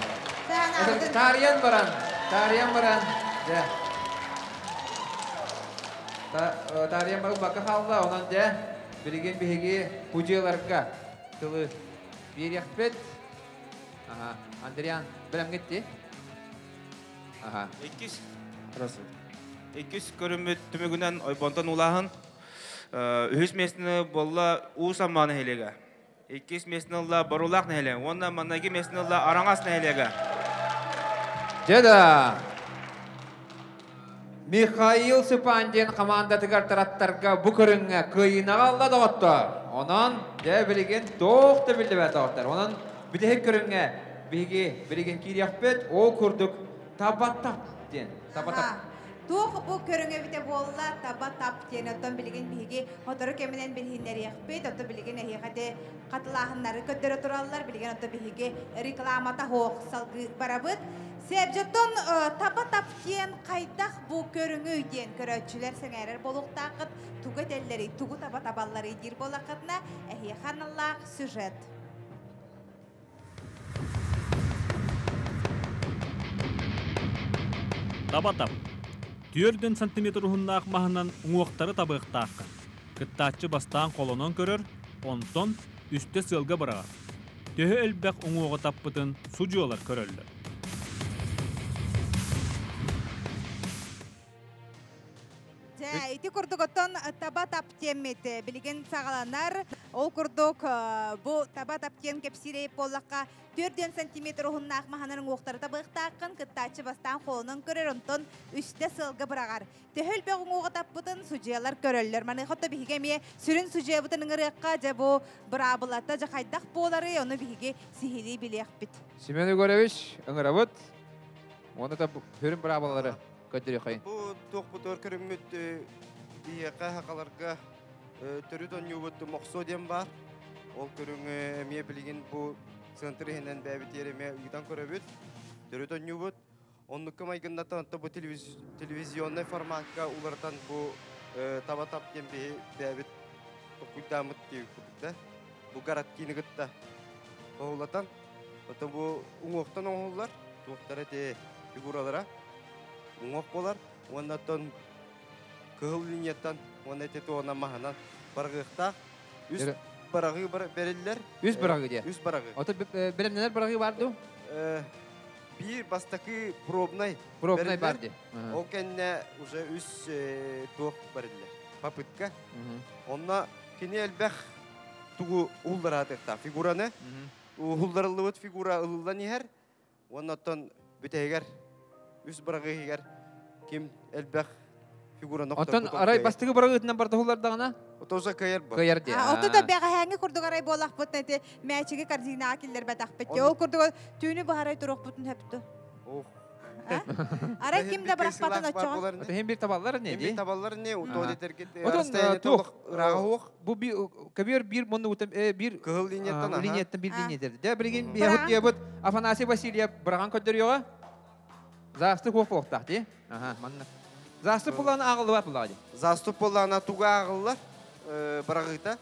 Таарыйан баран, таарыйан баран, дьэ. Таарыйан баран бакка хаалла, онон дьэ, билигин биһиги худьуяларга тылы биэриэхпит. Ага, Андриан, бэлэмҥит дии? Ага. Иккис. Иккис көрүммүт түмүгүнэн ойбонтон улааһын. Үһүс миэстэни буолла Уус Амма нэһилиэгэ. Иккис миэстэни ылла Борулаах нэһилиэгэ. Уонна манныгы миэстэни ылла Араҥас нэһилиэгэ. Дьэ да, Михаил Сыпандин хамаандатыгар тараттарга бу көрүҥҥэ кыайыынаҕа ылла доҕоттор. Онон, дьэ, билигин туох да биллибэт доҕоттор. Онон бүтэһик көрүҥҥэ биһиги билигин киириэхпит. Ол курдук таба тап диэн. Таба тап. Туох бу көрүҥ эбитэ буолла таба тап диэн оттон билигин биһиги сотору кэминэн билиһиннэриэхпит. Оттон билигин эһиэхэ ити хатылааһыннары көрдөрө тураллар. Билигин оттон биһиги рекламата суох салгыы барабыт. Сэбдьоттон таба тап диэн хайдах бу көрүҥүй диэн көрөөччүлэр сэҥээрэр буолуохтааххыт. Тугу этэллэрий, тугу таба табалларый диир буоллаххытына, эһиэхэ аналлаах сюжет. Таба тап. Түөрдэн сантиметр уһуннаах маһынан уҥуохтары табыахтааххын. Кыттааччы бастаан холонон көрөр, онтон үстэ сыалга быраҕар. Төһө элбэх уҥуоҕу таппытын судьуолар көрөллөр. Дьэ, ити курдук оттон таба тап диэммит билигин саҕаланар. Ол курдук бу таба тап диэн кэпсиир буоллахха, 4 сантиметр уһуннаах маһанар уҥуохтары табыахтааххын, кыттааччы бастаан холонон көрөр, онтон үстэ сыалга быраҕар. Төһө элбэх уҥуоҕу таппытын судьуйалар көрөллөр. Маныаха то биһиги эмиэ сүрүн судьуйабытын ыҥырыахха, дьэ бу быраабылата дьэ хайдах буоларый, ону биһиги сиһилии билиэхпит. Семен Егорович, ыҥырабыт. Уонна да сүрүн быраабылалары көрдөрүөххэйин. Бу туохпутугар көрүммүт биһиэхэ хахаларга төрүт онньуубут мохсуо диэн баар. Ол көрүҥү эмиэ билигин бу центр иһинэн бэйэбитигэр эмиэ ыытан көрөбүт. Төрүт онньуубут. Оннукка майгыннатан онто бу телевизионнай форматка уларытан бу таба тап диэн биһи бэйэбит толкуйдааммыт диэбит да. Бу городкины кытта оһулатан, ото бу уҥуохтан оҥоһуллар, туохтара эти фигуралара уҥуох буолар уонна оттон кыһыл линияттан уонна ити туонан маһынан барҕыахтаах. Үс бараҕыы бэриллэр. Үс бараҕыы диэ. Үс бараҕыы. Ото бэлэмнэнэр бараҕыы бар дуу? Биир бастакы пробнай Пробнай бар дии. Ол кэннэ уже үс туох бариллэр. Попытка. Онно кини элбэх тугу уһуллараатыахтаах фигураны. Уһулларыллыбыт фигура ылыллан иһэр. Уонна оттон бүтэһигэр үс быраҕыы иһигэр ким элбэх фигураны Оттон арай бастакы быраҕыытынан барда уһуллардаҕына? Отоза кыайар бу. Кыайар дии. Ото да бэҕэһээҥҥи курдук арай буолахпыт эти мээчиги корзинаҕа киллэрбэтэхпит. Ол курдук түүнү быһарай туруохпутун сөптө. Ох. Арай ким да бырахпатын оччоҕо. Ото бир табаллар не ди? Табаллар не, утоо детергит. Отон туох бу көбүөр биир мунну биир кыһыл линияттан линияттан биир линия дэ билигин биһут диэбит Афанасий Васильев быраҕан көрдөрүөҕэ. Заступ хуох буолуохтаах дии. Аха, манна. Заступ буллаана ааҕыллыбат буллаҕа дии. Заступ буллаана туга ааҕыллар быраҕыыта.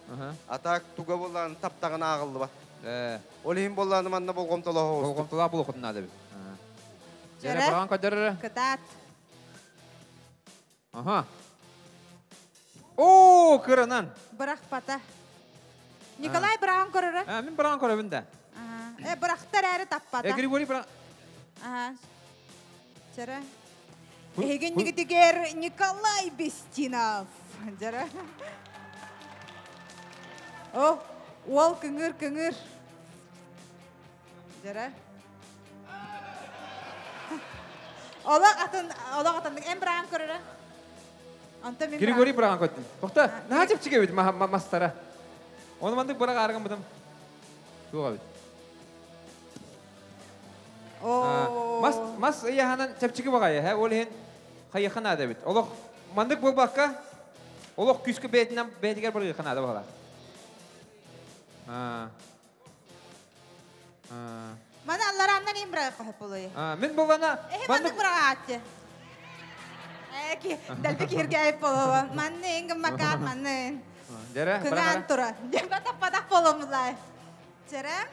А так туга буллаана таптаҕына ааҕыллыбат. Ол иһин буллаана манна болҕомтолоох Болҕомтолоох буолуохутун наада бит. Дьэрэ быраҕан көрдөрөр. Кытаат. Аха. Оо, кыранан. Бырахпата. Николай быраҕан көрөрө. А, мин быраҕан көрөбүн да. Э, бырахтар әрі таппата. Э, Григорий быраҕан. Ага. Жара. Эһигин Николай Бестинов. Жара. О, уол кыңыр кыңыр. Жара. Олох атын, олох атын. Эм быраҕан көрөрө. Онто мин Григорий быраҕан көттүм. Тохта, наһаа чэпчэки эбит мастара. Оны мандык быраҕ арыган бытым. Туох эбит. Мас мас ыйаһанан чэпчэки баҕайы, һэ, ол иһин хайыха наада эбит. Олох мандык буолбакка, олох күүскэ бэйэтинэн бэйэтигэр барыахха наада баҕала. Маны алларааннан им быраҕы хоһопполуй. Мин булана Эһи мандык быраҕаатчы. Эки, дэлби киһиргээйip болова. Манны ингим макар манны. Дәрә, Кыҥаан тура. Дебата боломулай. Чэрэ.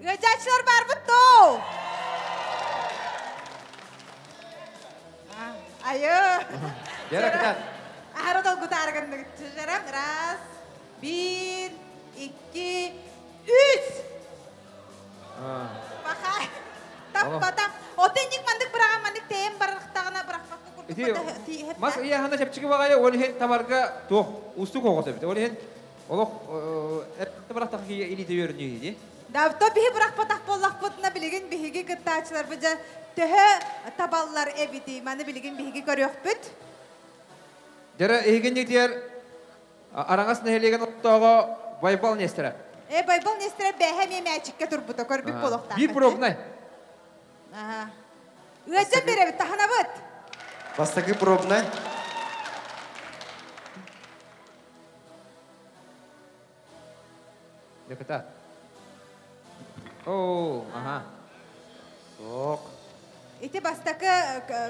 Ыачааччылар барбыт тоо. Айы. Дәрә, кытат. Ахара долгутааргыннык. Чэрэ, раз, бир, икки, үс. Баха. Таппата. Отенник мандык быраҕан мандык тэйэн барахтаҕына бырахпакка курдук. Мас ыйаһана чэпчэки баҕайы, ол иһин табарга туох уустук оҕос эбит. Ол иһин олох эртэ бырахтах илиитэ үөрүнүү дии. Давто биһи бырахпатах буоллахпытына билигин биһиги кыттааччыларбыт дьэ төһө табаллар эбити маны билигин биһиги көрүөхпүт. Дьэрэ эһигин Араҥас нэһилиэгин оттооҕо Байбал Нестерэ. Э, Байбал Нестерэ бэһэ эмиэ мээчиккэ турбута көрбүт буолуохтаах. Биир пробнай. Аха. Ыадьа беребит таханабыт. Бастакы пробнай. Деката. О, ага. Ок. Ити бастакы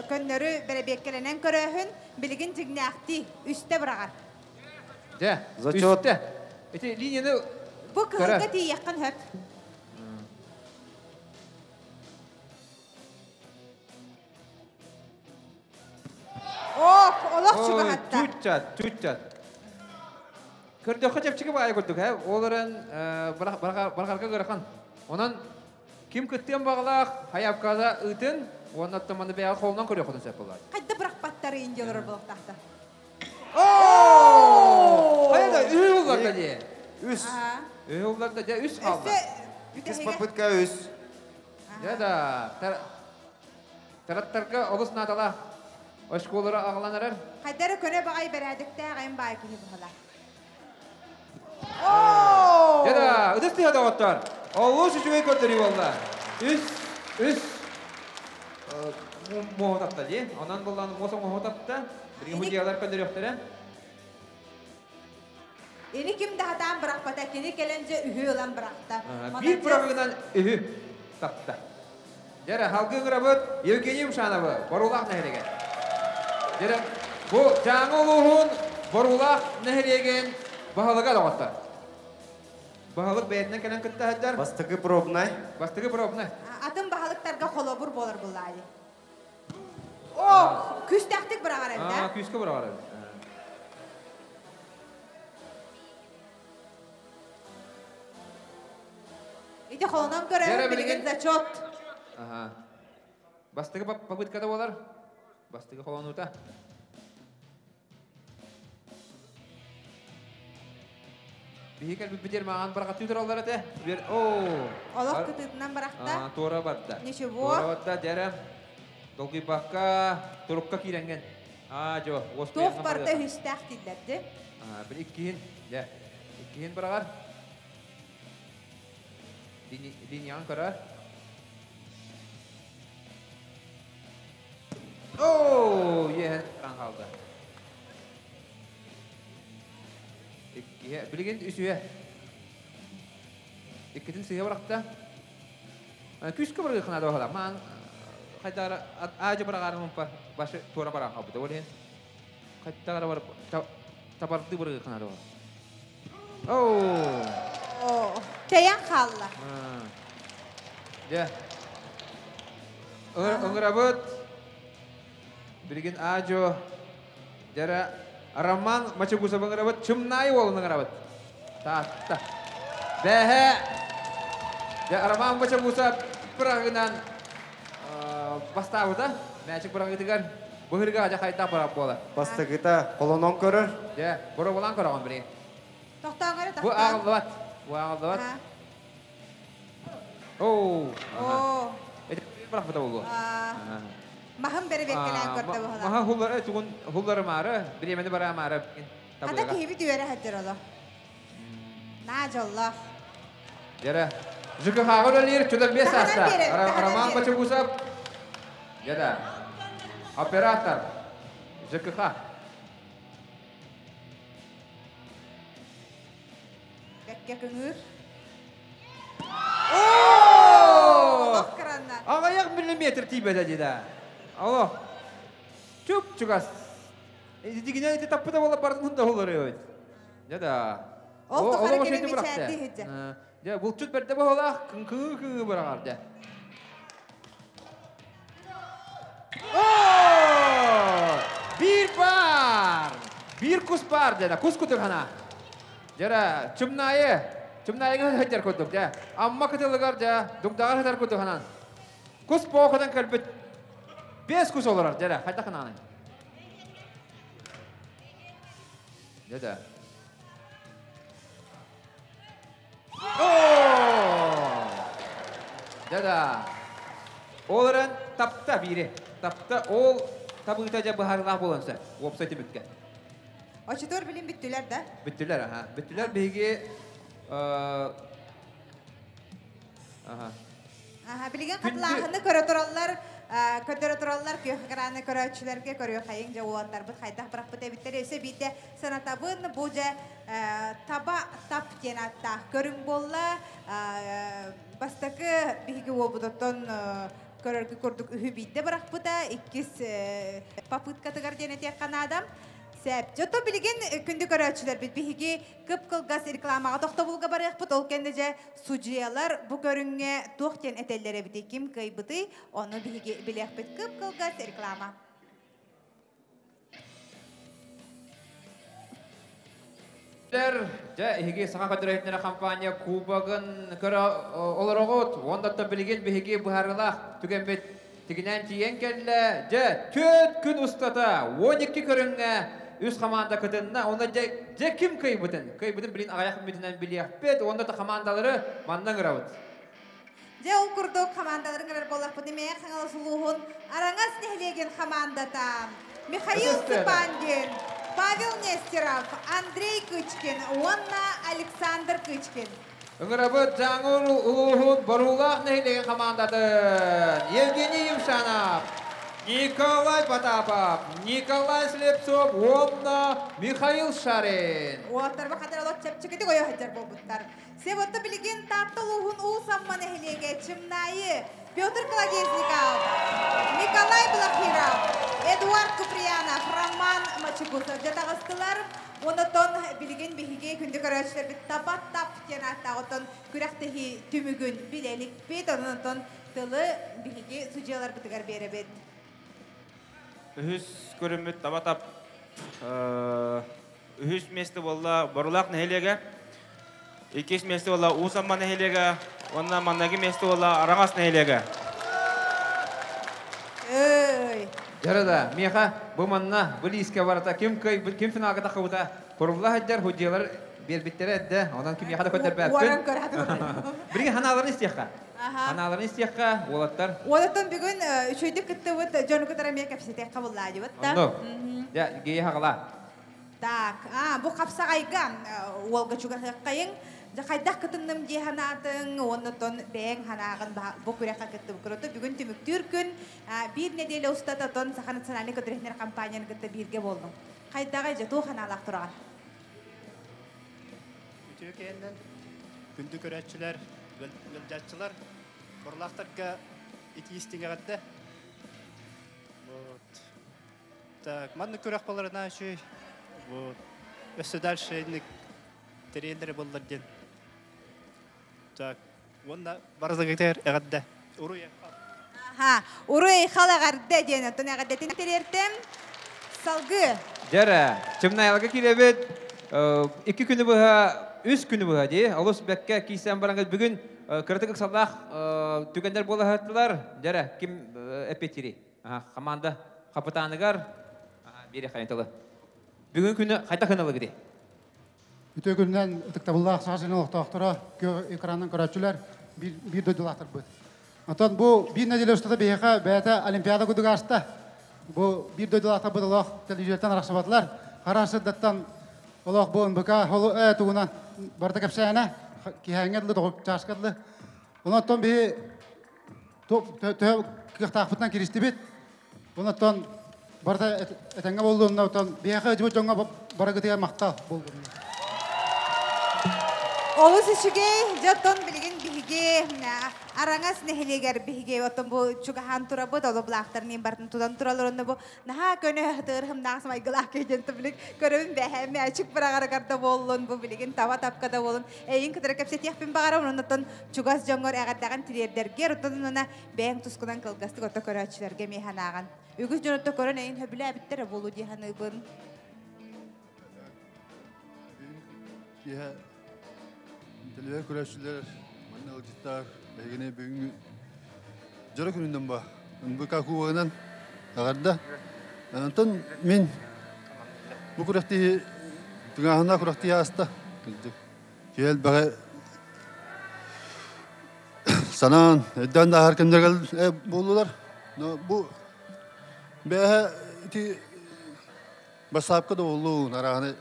көннөрү бэрэбиэккэлэнэн көрөөһүн билигин дьиҥнээхтии үстэ быраҕар. Дьэ, Зачет. үстэ. Ити линияны Бу кыһылга тиийэххин хөп. Ок, олох чугаһатта. Түччат, түччат. Көрдөххө чэпчэки баайы курдук, э? Ол эрэн барҕарга ыарахан. Онон ким кыттыан баҕалаах хайапкада ыытын, уонна маны бэйэҕэ холунан көрүөххүтүн сөп буолар. Хайда бырахпаттары индиялар болуктаахта. О! Хайа да үһү улларда дии. Үс. Үһү улларда дьэ үс хаалла. Иккис попытка үс. Дьэ да, тараттарга олус наадалаах оскуолара аҕалан эрэр. Хайдары көнө баҕай бэрээдэктээх эм баай киһи быһалар. Дьэ да, ытыс тыһа доҕоттор. Олус үчүгэй көрдөрүү буолла. Үс, үс муоһу тапта дии. Онон буллан муос оҥоһу тапта. Билигин худьялар көрдөрүөхтэрэ. Ини ким да хатаан бырахпата, кини кэлэн дьэ үһү ылан бырахта. Биир быраҕыынан үһү тапта. Дьэрэ, халгыы ыҥырабыт Евгений Ушановы, Боруулаах нэһилиэгэ. Дьэрэ, бу Дьааҥы улууһун Боруулаах нэһилиэгин баһылыга доҕоттор. Баһылык бэйэтинэн кэлэн кытта сылдьар. Бастакы пробнай. Бастакы пробнай. Атын баһылыктарга холобур буолар буллаайы. О, күүстээхтик быраҕар эбит, Аа, күүскэ быраҕар эбит. Ити холонон көрөр билигин зачет. Ага. Бастакы попыткада болар. Бастакы холонуута. Биһи кэлбиппитигэр мааҕан барахаттыы тураллар этэ. Бер оо. Олох кытыытынан барахта. Туора барда. Ничего. Туора барда, дьэрэ. Долгуйбакка турукка киирэнген. Аа, жо, Туох барда үһүстээх дииллэрди. Аа, bir иккиһин, дьэ. Иккиһин быраҕар. Линияҕын көрөр. Оо, иэһэн туран хаалда. Иккиһэ, билигин үсүһэ. Иккитин сыыһа бырахта. Күүскэ бырыгыхына да баһала. Маан хайдара аажы быраҕарын умпа башы туора баран хаалбыта. Ол иһин хайдара бар табарды бырыгыхына да Оо. Тэйэн хаалла. Дьэ. Ыҥырабыт. Билигин аажо дьара Роман Мачагусов ыҥырабыт. Чымнаай уолун ыҥырабыт. Таатта. Бэһэ. Дьэ Роман Мачагусов быраҕынан бастаабыта. Мээчик быраҕыытыгар быһырга дьэ хайдах барап буолар. Бастакыта холонон көрөр. Дьэ, боробулаан көрөҕүн билигин. Тохтооҥ эрэ, Бу тохтооҥ. ааҕыллыбат. Бу ааҕыллыбат. Оо. Оо. Эти бырахпыта буолуо. Маһын бэрэбиэркэлээн көрдө буолар. Маһа хуллары тугун хуллары маары, бириэмэни бараа маары. Ата киһибит үөрэ сылдьар оло. Наа дьоллоох. Дьэрэ. ЖКХ-ҕа үлэлиир 45 саастаах. Роман Бачагусов. Дьэрэ. Оператор. ЖКХ. Бэккэ көҥүр. Оо! Аҕыйах миллиметр тиийбэтэ дии да. Алло. Чуп-чугас. Дигинен ити таппыта буола бардын да олору. Дьэ да. Ол тухары кини мичээрдии сылдьар. Дьэ, булчут бэрдэ баһылаах кыҥкыы-кыҥыы быраҕар дьэ. Оо! Биир баар! Биир кус баар дьэ, кус кутурхана. Дьэрэ, Чымнаайы, Чымнаайыга сылдьар курдук дьэ. Амма кытылыгар дьэ, дугдаҕар сытар курдук ханан. Кус боокотон кэлбит биэс кус олорор дьэрэ, хайдах хананый? Дьэ да. Дьэ да. Ол эрэн тапта биири. Тапта ол табыыта дьэ быһаарыылаах буолан сөп. Уопсай түмүккэ. Очутуор билин бүттүлэр да? Бүттүлэр, аха. Бүттүлэр биһиги аха. Аха, билигин хатылааһыны көрө тураллар, көрдөрө тураллар күөх экраны көрөөччүлэргэ көрүөхайыҥ дьэ уолаттарбыт хайдах бырахпыт эбиттэр өссө биирдэ санатабын бу дьэ таба тап диэн ааттаах көрүҥ буолла бастакы биһиги уолбутуттан көрөргө курдук үһү биирдэ бырахпыта иккис попыткатыгар диэн этиэххэ наада Сээп. Дьото билигин күндү көрөөччүлэрбит биһиги кып-кылгас рекламаҕа тохтобулга барыахпыт. Ол кэннэ дьэ судьуйалар бу көрүҥҥэ туох диэн этэллэр эбитий, ким кыайбытый, ону биһиги билиэхпит. Кып-кылгас реклама. Дьэ, эһиги Саха көтөрөһүтүнэрэ компания кубогын көрө олороҕут. Уонна билигин биһиги быһаарыылаах түгэммит тигинэн тиийэн кэллэ. Дьэ, 4 күн устата 12 көрүҥҥэ үс хамаанда кытынна. Онно дьэ, дьэ ким кыайбытын? Кыайбытын билин аҕыйах мүнүүтүнэн билиэхпит. Уонна да хамаандалары манна ыҥырабыт. Дьэ, ол курдук хамаандаларын ыҥырар буоллахпыт Мэйэх Хаҥалас улууһун Араҥас нэһилиэгин хамаандата Михаил Цыпандин, Павел Нестеров, Андрей Кычкин уонна Александр Кычкин. Ыҥырабыт Дьааҥы улууһун Боруулаах нэһилиэгин хамаандатын Евгений Евшанов, Николай Потапов, Николай Слепцов уонна Михаил Шарин. Уолаттарба хатар олох чэпчэкитик ойо сылдьар буолбуттар. Себотто билигин Таатта улууһун Уус Амма нэһилиэгэ Чымнаайы. Петр Колодезников, Николай Блахиров, Эдуард Куприянов, Роман Мачекусов дьэ таҕыстылар. Онотон билигин биһиги күндү көрөөччүлэрбит таба тап диэн ааттаах оттон күрэхтэһии түмүгүн билэ иликпит. Онон тылы биһиги судьуйаларбытыгар биэрэбит. Үһүс көрүммүт таба тап үһүс миэстэ буолла Борулаах нэһилиэгэ. Иккис миэстэ буолла Уус Амма нэһилиэгэ уонна манныгы миэстэ буолла Араҥас нэһилиэгэ. Эй! Дьара да, миэхэ бу манна бу лиискэ барыта ким кый ким финалга тахыбыта курулла сылдьар судьуйалар биэрбиттэрэ эрдэ, онон кимиэхэ да көрдөрбөппүн. Уоран көрө Билигин ханааларын истиэххэ. Ханааларын истиэххэ, уолаттар. Уолаттан бүгүн үчүгэйдик кыттыбыт дьону кытары эмиэ кэпсэтиэххэ буллаадьыбыт да. Оннук. Дьэ, гея хаҕала. Так, а, бу хапсаҕайга уолга чугаһыаххайыҥ. Дьэ, хайдах кытынным дии санаатыҥ, уонна бэйэҥ санааҕын бу күрэххэ кыттыбыккын. Бүгүн түмүктүүр күн, биир нэдиэлэ устата тон Саха национальнай көтүрүһүнэр компанияны кытта бииргэ болдуҥ. Хайдаҕай дьэ, туох ханаалаах тураҕын? Үтүө киэһэнэн, күндү көрөөччүлэр, ыалдьааччылар, Борлаахтарга итии эҕэрдэ. Вот. Так, маннык күрэх буоларына үчүгэй. Вот. Өссө дальше инник тэрийэллэрэ буоллар диэн. Так, уонна барыларыгар эҕэрдэ. Уруй Аха, уруй эҕэрдэ диэн, оттон эҕэрдэтин тириэртем. Салгыы. Дьэрэ, чымнайалга кииребит, 2 күнү быһа, 3 күнү быһа дии, олус бэккэ киисен бараңыз бүгүн кырытык ыксаллаах түгэннэр буола сырыттылар. Дьэрэ, ким эппиэттиирий? Команда хапытааныгар биэри хайынтылы. Бүгүн күнү хайдах ылыгыдый? Үтүө күнүнэн, ытыктабыллаах Саха сирин олохтоохторо, экранынан көрөөччүлэр, биир дойдулаахтарбыт. Онтон бу биир нэдиэлэ устата биһиэхэ бэйэтэ Олимпиада курдук ааста. Бу биир дойдулаахтарбыт олох телевизортан арахсыбатылар. Хара сырдаттан олох бу НБК тугунан барыта кэпсээнэ, киһээҥҥэ дылы, тоҕус чааска дылы. Онтон биһи төһө кыахтаахпытынан киристибит. Онтон барыта этэҥҥэ буоллун, оттон биһиэхэ ыдьыбыт дьоҥҥо барыгытыгар махтал буоллун. Олус үчүгэй, дьоттон билигин биһиги Араҥас нэһилиэгэр биһиги оттон бу чугаһаан турабыт, олу булаахтарын бартын тутан туралар, онно бу наһаа көнө тыырхымнаах самайгылаах киһи билик көрөбүн бэһэм ачык быраҕарыгар да буоллун, бу билигин таба тапка да буоллун, эйин кытары кэпсэтиэхпин баҕарабын, оннуттан чугас дьоҥҥор эҕэрдэҕин тириэрдэргэр, оттон онно бэйэҥ тускунан кылгастык отто көрөөччүлэргэ миэханааҕын. Үгүс дьонотто көрөн эйин хөбүлээбиттэрэ буолу дии ханыыбын. Киһи телевизор көрөөччүлэр, манна ыалдьыттар, эһигини бүгүҥҥү дьоро күнүнэн ба НБК кубогынан эҕэрдэ. Онтон мин бу күрэхтии тыҥааһыннаах күрэхтии ааста. Киһи элбэҕи санаан, өйдөөн да ааһар кэмнэр буоллулар. Но бу бэйэ ити бассаапка да буоллун, арааһыны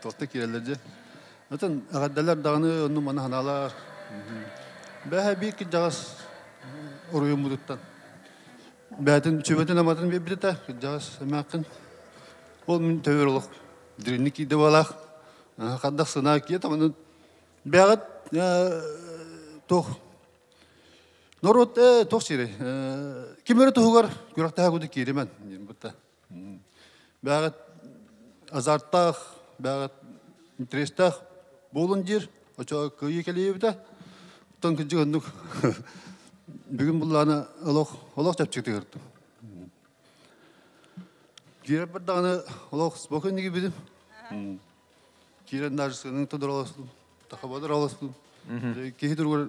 туохта киирэллэр дьэ. Отон эҕэрдэлэр даҕаны онну маны ханаалар. Бэйэ биир кырдьаҕас уруйуммутуттан. Бэйэтин сүбэтин аматын биэрбитэ кырдьаҕас эмээххин. Ол мин төбөр олох дириҥник киирдэ буолаах. Хардах сынаа киэ таманын бэҕэт туох норуот туох сири ким эрэ туһугар күрэхтэһэ кудук кииримэн диэн бутта. Бэҕэт азарттаах, бэҕэт интерестээх буолун диир. Очо кыайыы кэлиэбитэ. Оттон кырдьык оннук бүгүн буллаана олох олох чэпчэки тыгырдым. Киирэр даҕаны олох спокойно киирбитим. Киирэн даже сыгынын тодор олостум, тахабадыр олостум. Киһи туругар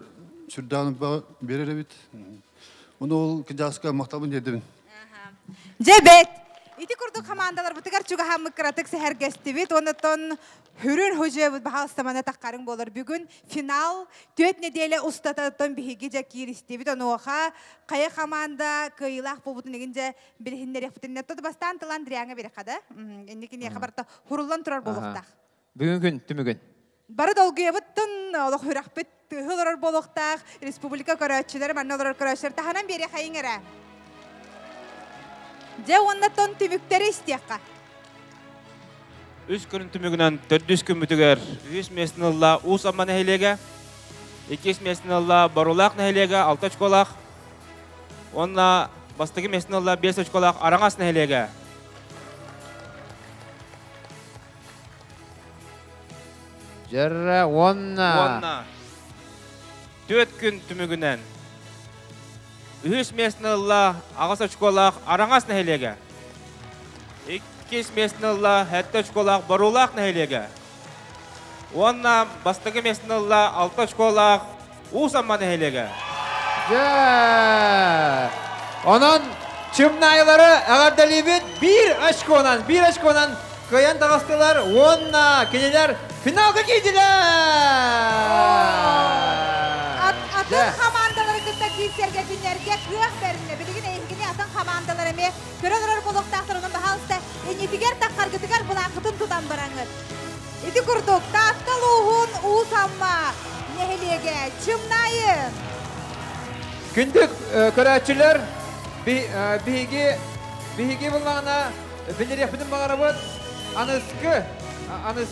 сүрдээн берер эбит. Оны ол кыдьааска махталбын тиэрдэбин. Дьэбет! Ити курдук командалар бутыгар чугаһаммыт кыратык сэһэргэстибит. Онотон хүрүн хужебут баһаалыстамана таххарыҥ буолар. Бүгүн финал 4 неделя устататтан биһиги дьэ кииристибит. Онуоха хайа команда кыайыылаах буолбутун игин дьэ билиһиннэриэхпитин. Тот бастаан тыл Андриаҥа биэрэххэ да. Инникини хабарта хуруллан турар буолуохтаах. Бүгүн күн түмүгүн. Бары долгуйабыттын олох хүрахпыт тыһы олорор буолуохтаах. Республика көрөөччүлэр, манна олорор көрөөччүлэр таһынан биэриэх хайыҥ эрэ. Дьэ уоннаттан түмүктэри истиэххэ. Үс күн түмүгүнэн төрдүс күммүтүгэр үһүс миэстэни ылла Уус Амма нэһилиэгэ, иккис миэстэни ылла Борулаах нэһилиэгэ алта очколаах. Уонна бастакы миэстэни ылла 5 очколаах Араҥас нэһилиэгэ. Дьэрэ уонна. Уонна түөрт күн түмүгүнэн үһүс миэстэни ылла аҕыс очколаах Араҥас нэһилиэгэ. Иккис миэстэни ылла сэттэ очколаах Боруулаах нэһилиэгэ. Уонна бастакы миэстэни ылла алта очколаах Уус Амма нэһилиэгэ. Дьэ! Онон Чымнаайылары эҕэрдэлиибит биир очконан, биир очконан кыайан таҕыстылар уонна кинилэр финалга киирдилэр! Атын хамаандалары кытта киирсэргэ кинилэргэ кыах бэриннэ. Билигин эһигини атын хамаандалар эмиэ көрө олорор буолуохтаахтар. Онон баһаалыста иннитигэр таххаргытыгар былааххытын тутан бараҥыт. Ити курдук, Таатта улууһун Уус Амма нэһилиэгэ Чымнаайы. Күндү көрөөччүлэр, биһиги биһиги буллаҕына биллэриэхпитин баҕарабыт. Аныскы аныс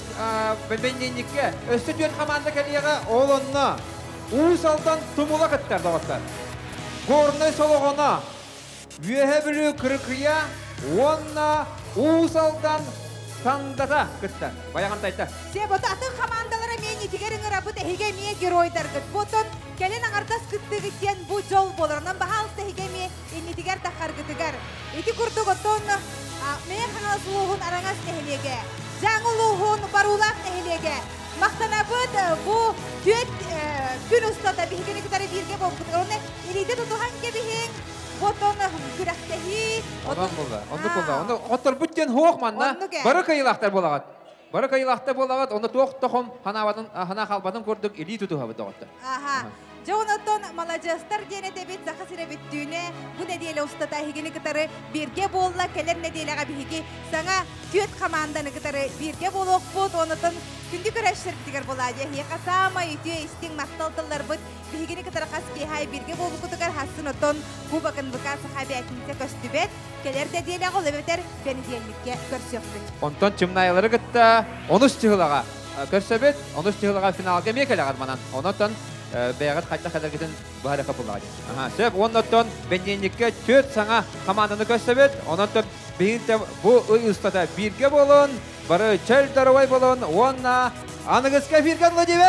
бэнньиэнньиккэ өссө түөрт хамаанда кэлиэҕэ, ол онно Уус Алдан Тумула кыттар доҕоттор. Горнай Солоҕоно, Үөһэ Бүлүү Кырыкыйа уонна Уус Алдан Тандата кыттар. Байаҕантайта. Себото атын хамаандалара эмиэ иннитигэр ыҥырабыт, эһиги эмиэ геройдаргыт. Ботон кэлин аҥардас кыттыыгыт диэн бу дьол буолар. Онон баһаалыста эһиги эмиэ иннитигэр таххаргытыгар. Ити курдук оттон Мэҥэ Хаҥалас улууһун Араҥас нэһилиэгэ, Дьааҥы улууһун Баруулаах нэһилиэгэ махтанабыт бу түөрт күн устата биһигини кытары бииргэ буолбутугар. Онно илиитэ тутуһан кэбиһиҥ, Отон күрэхтэһии. Онон буолла. Оннук буолла. Ону хотторбут диэн хуох манна. Бары кыйылаахтар буолаҕыт. Бары кыйылаахтар буолаҕыт. Ону туох тохом ханаабатын хана халбатын курдук илии тутуһабыт доҕоттор. Аха. Дьэ онотон маладьыастар диэн этэбит Саха сирэ бүттүүнэ бу нэдиэлэ устата эһигини кытары бииргэ буолла. Кэлэр нэдиэлэҕэ биһиги саҥа түөрт хамаанданы кытары бииргэ буолуохпут. Онотон күндү көрөөччүлэрбитигэр буолаа эһиэхэ саамай үтүө истиҥ махтал тылларбыт Биһигини кытары хас киэһэ бииргэ буолбуккутугар хассын оттон Кубок НВК Саха бээтинсэ көстүбэт. Кэлэр нэдиэлэҕэ ол эбэтэр бэнидиэнньиккэ көрсүөхпүт. Онтон Чымнаайылары кытта онус чыһылаҕа көрсөбүт. Онус чыһылаҕа финалга эмиэ кэлэҕэр манан. Онон бэйэҕит хайдах кэлэргитин быһаарыахха буллаҕа дии. Аха, сөп. Уонна оттон бэнидиэнньиккэ түөрт саҥа хамаанданы көрсөбүт. Онон биһигинтэ бу ый устата бииргэ буолун, Бары чөл доруобай болун уонна аныгыска эфиргэ Владимир!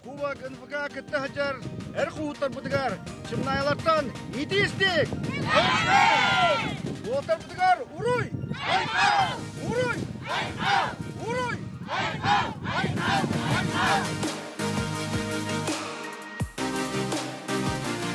Кубок НВК кытта сылдьар эр кууттарбытыгар Чымнаайалартан итиистик! Уолтарбытыгар уруй! Уруй!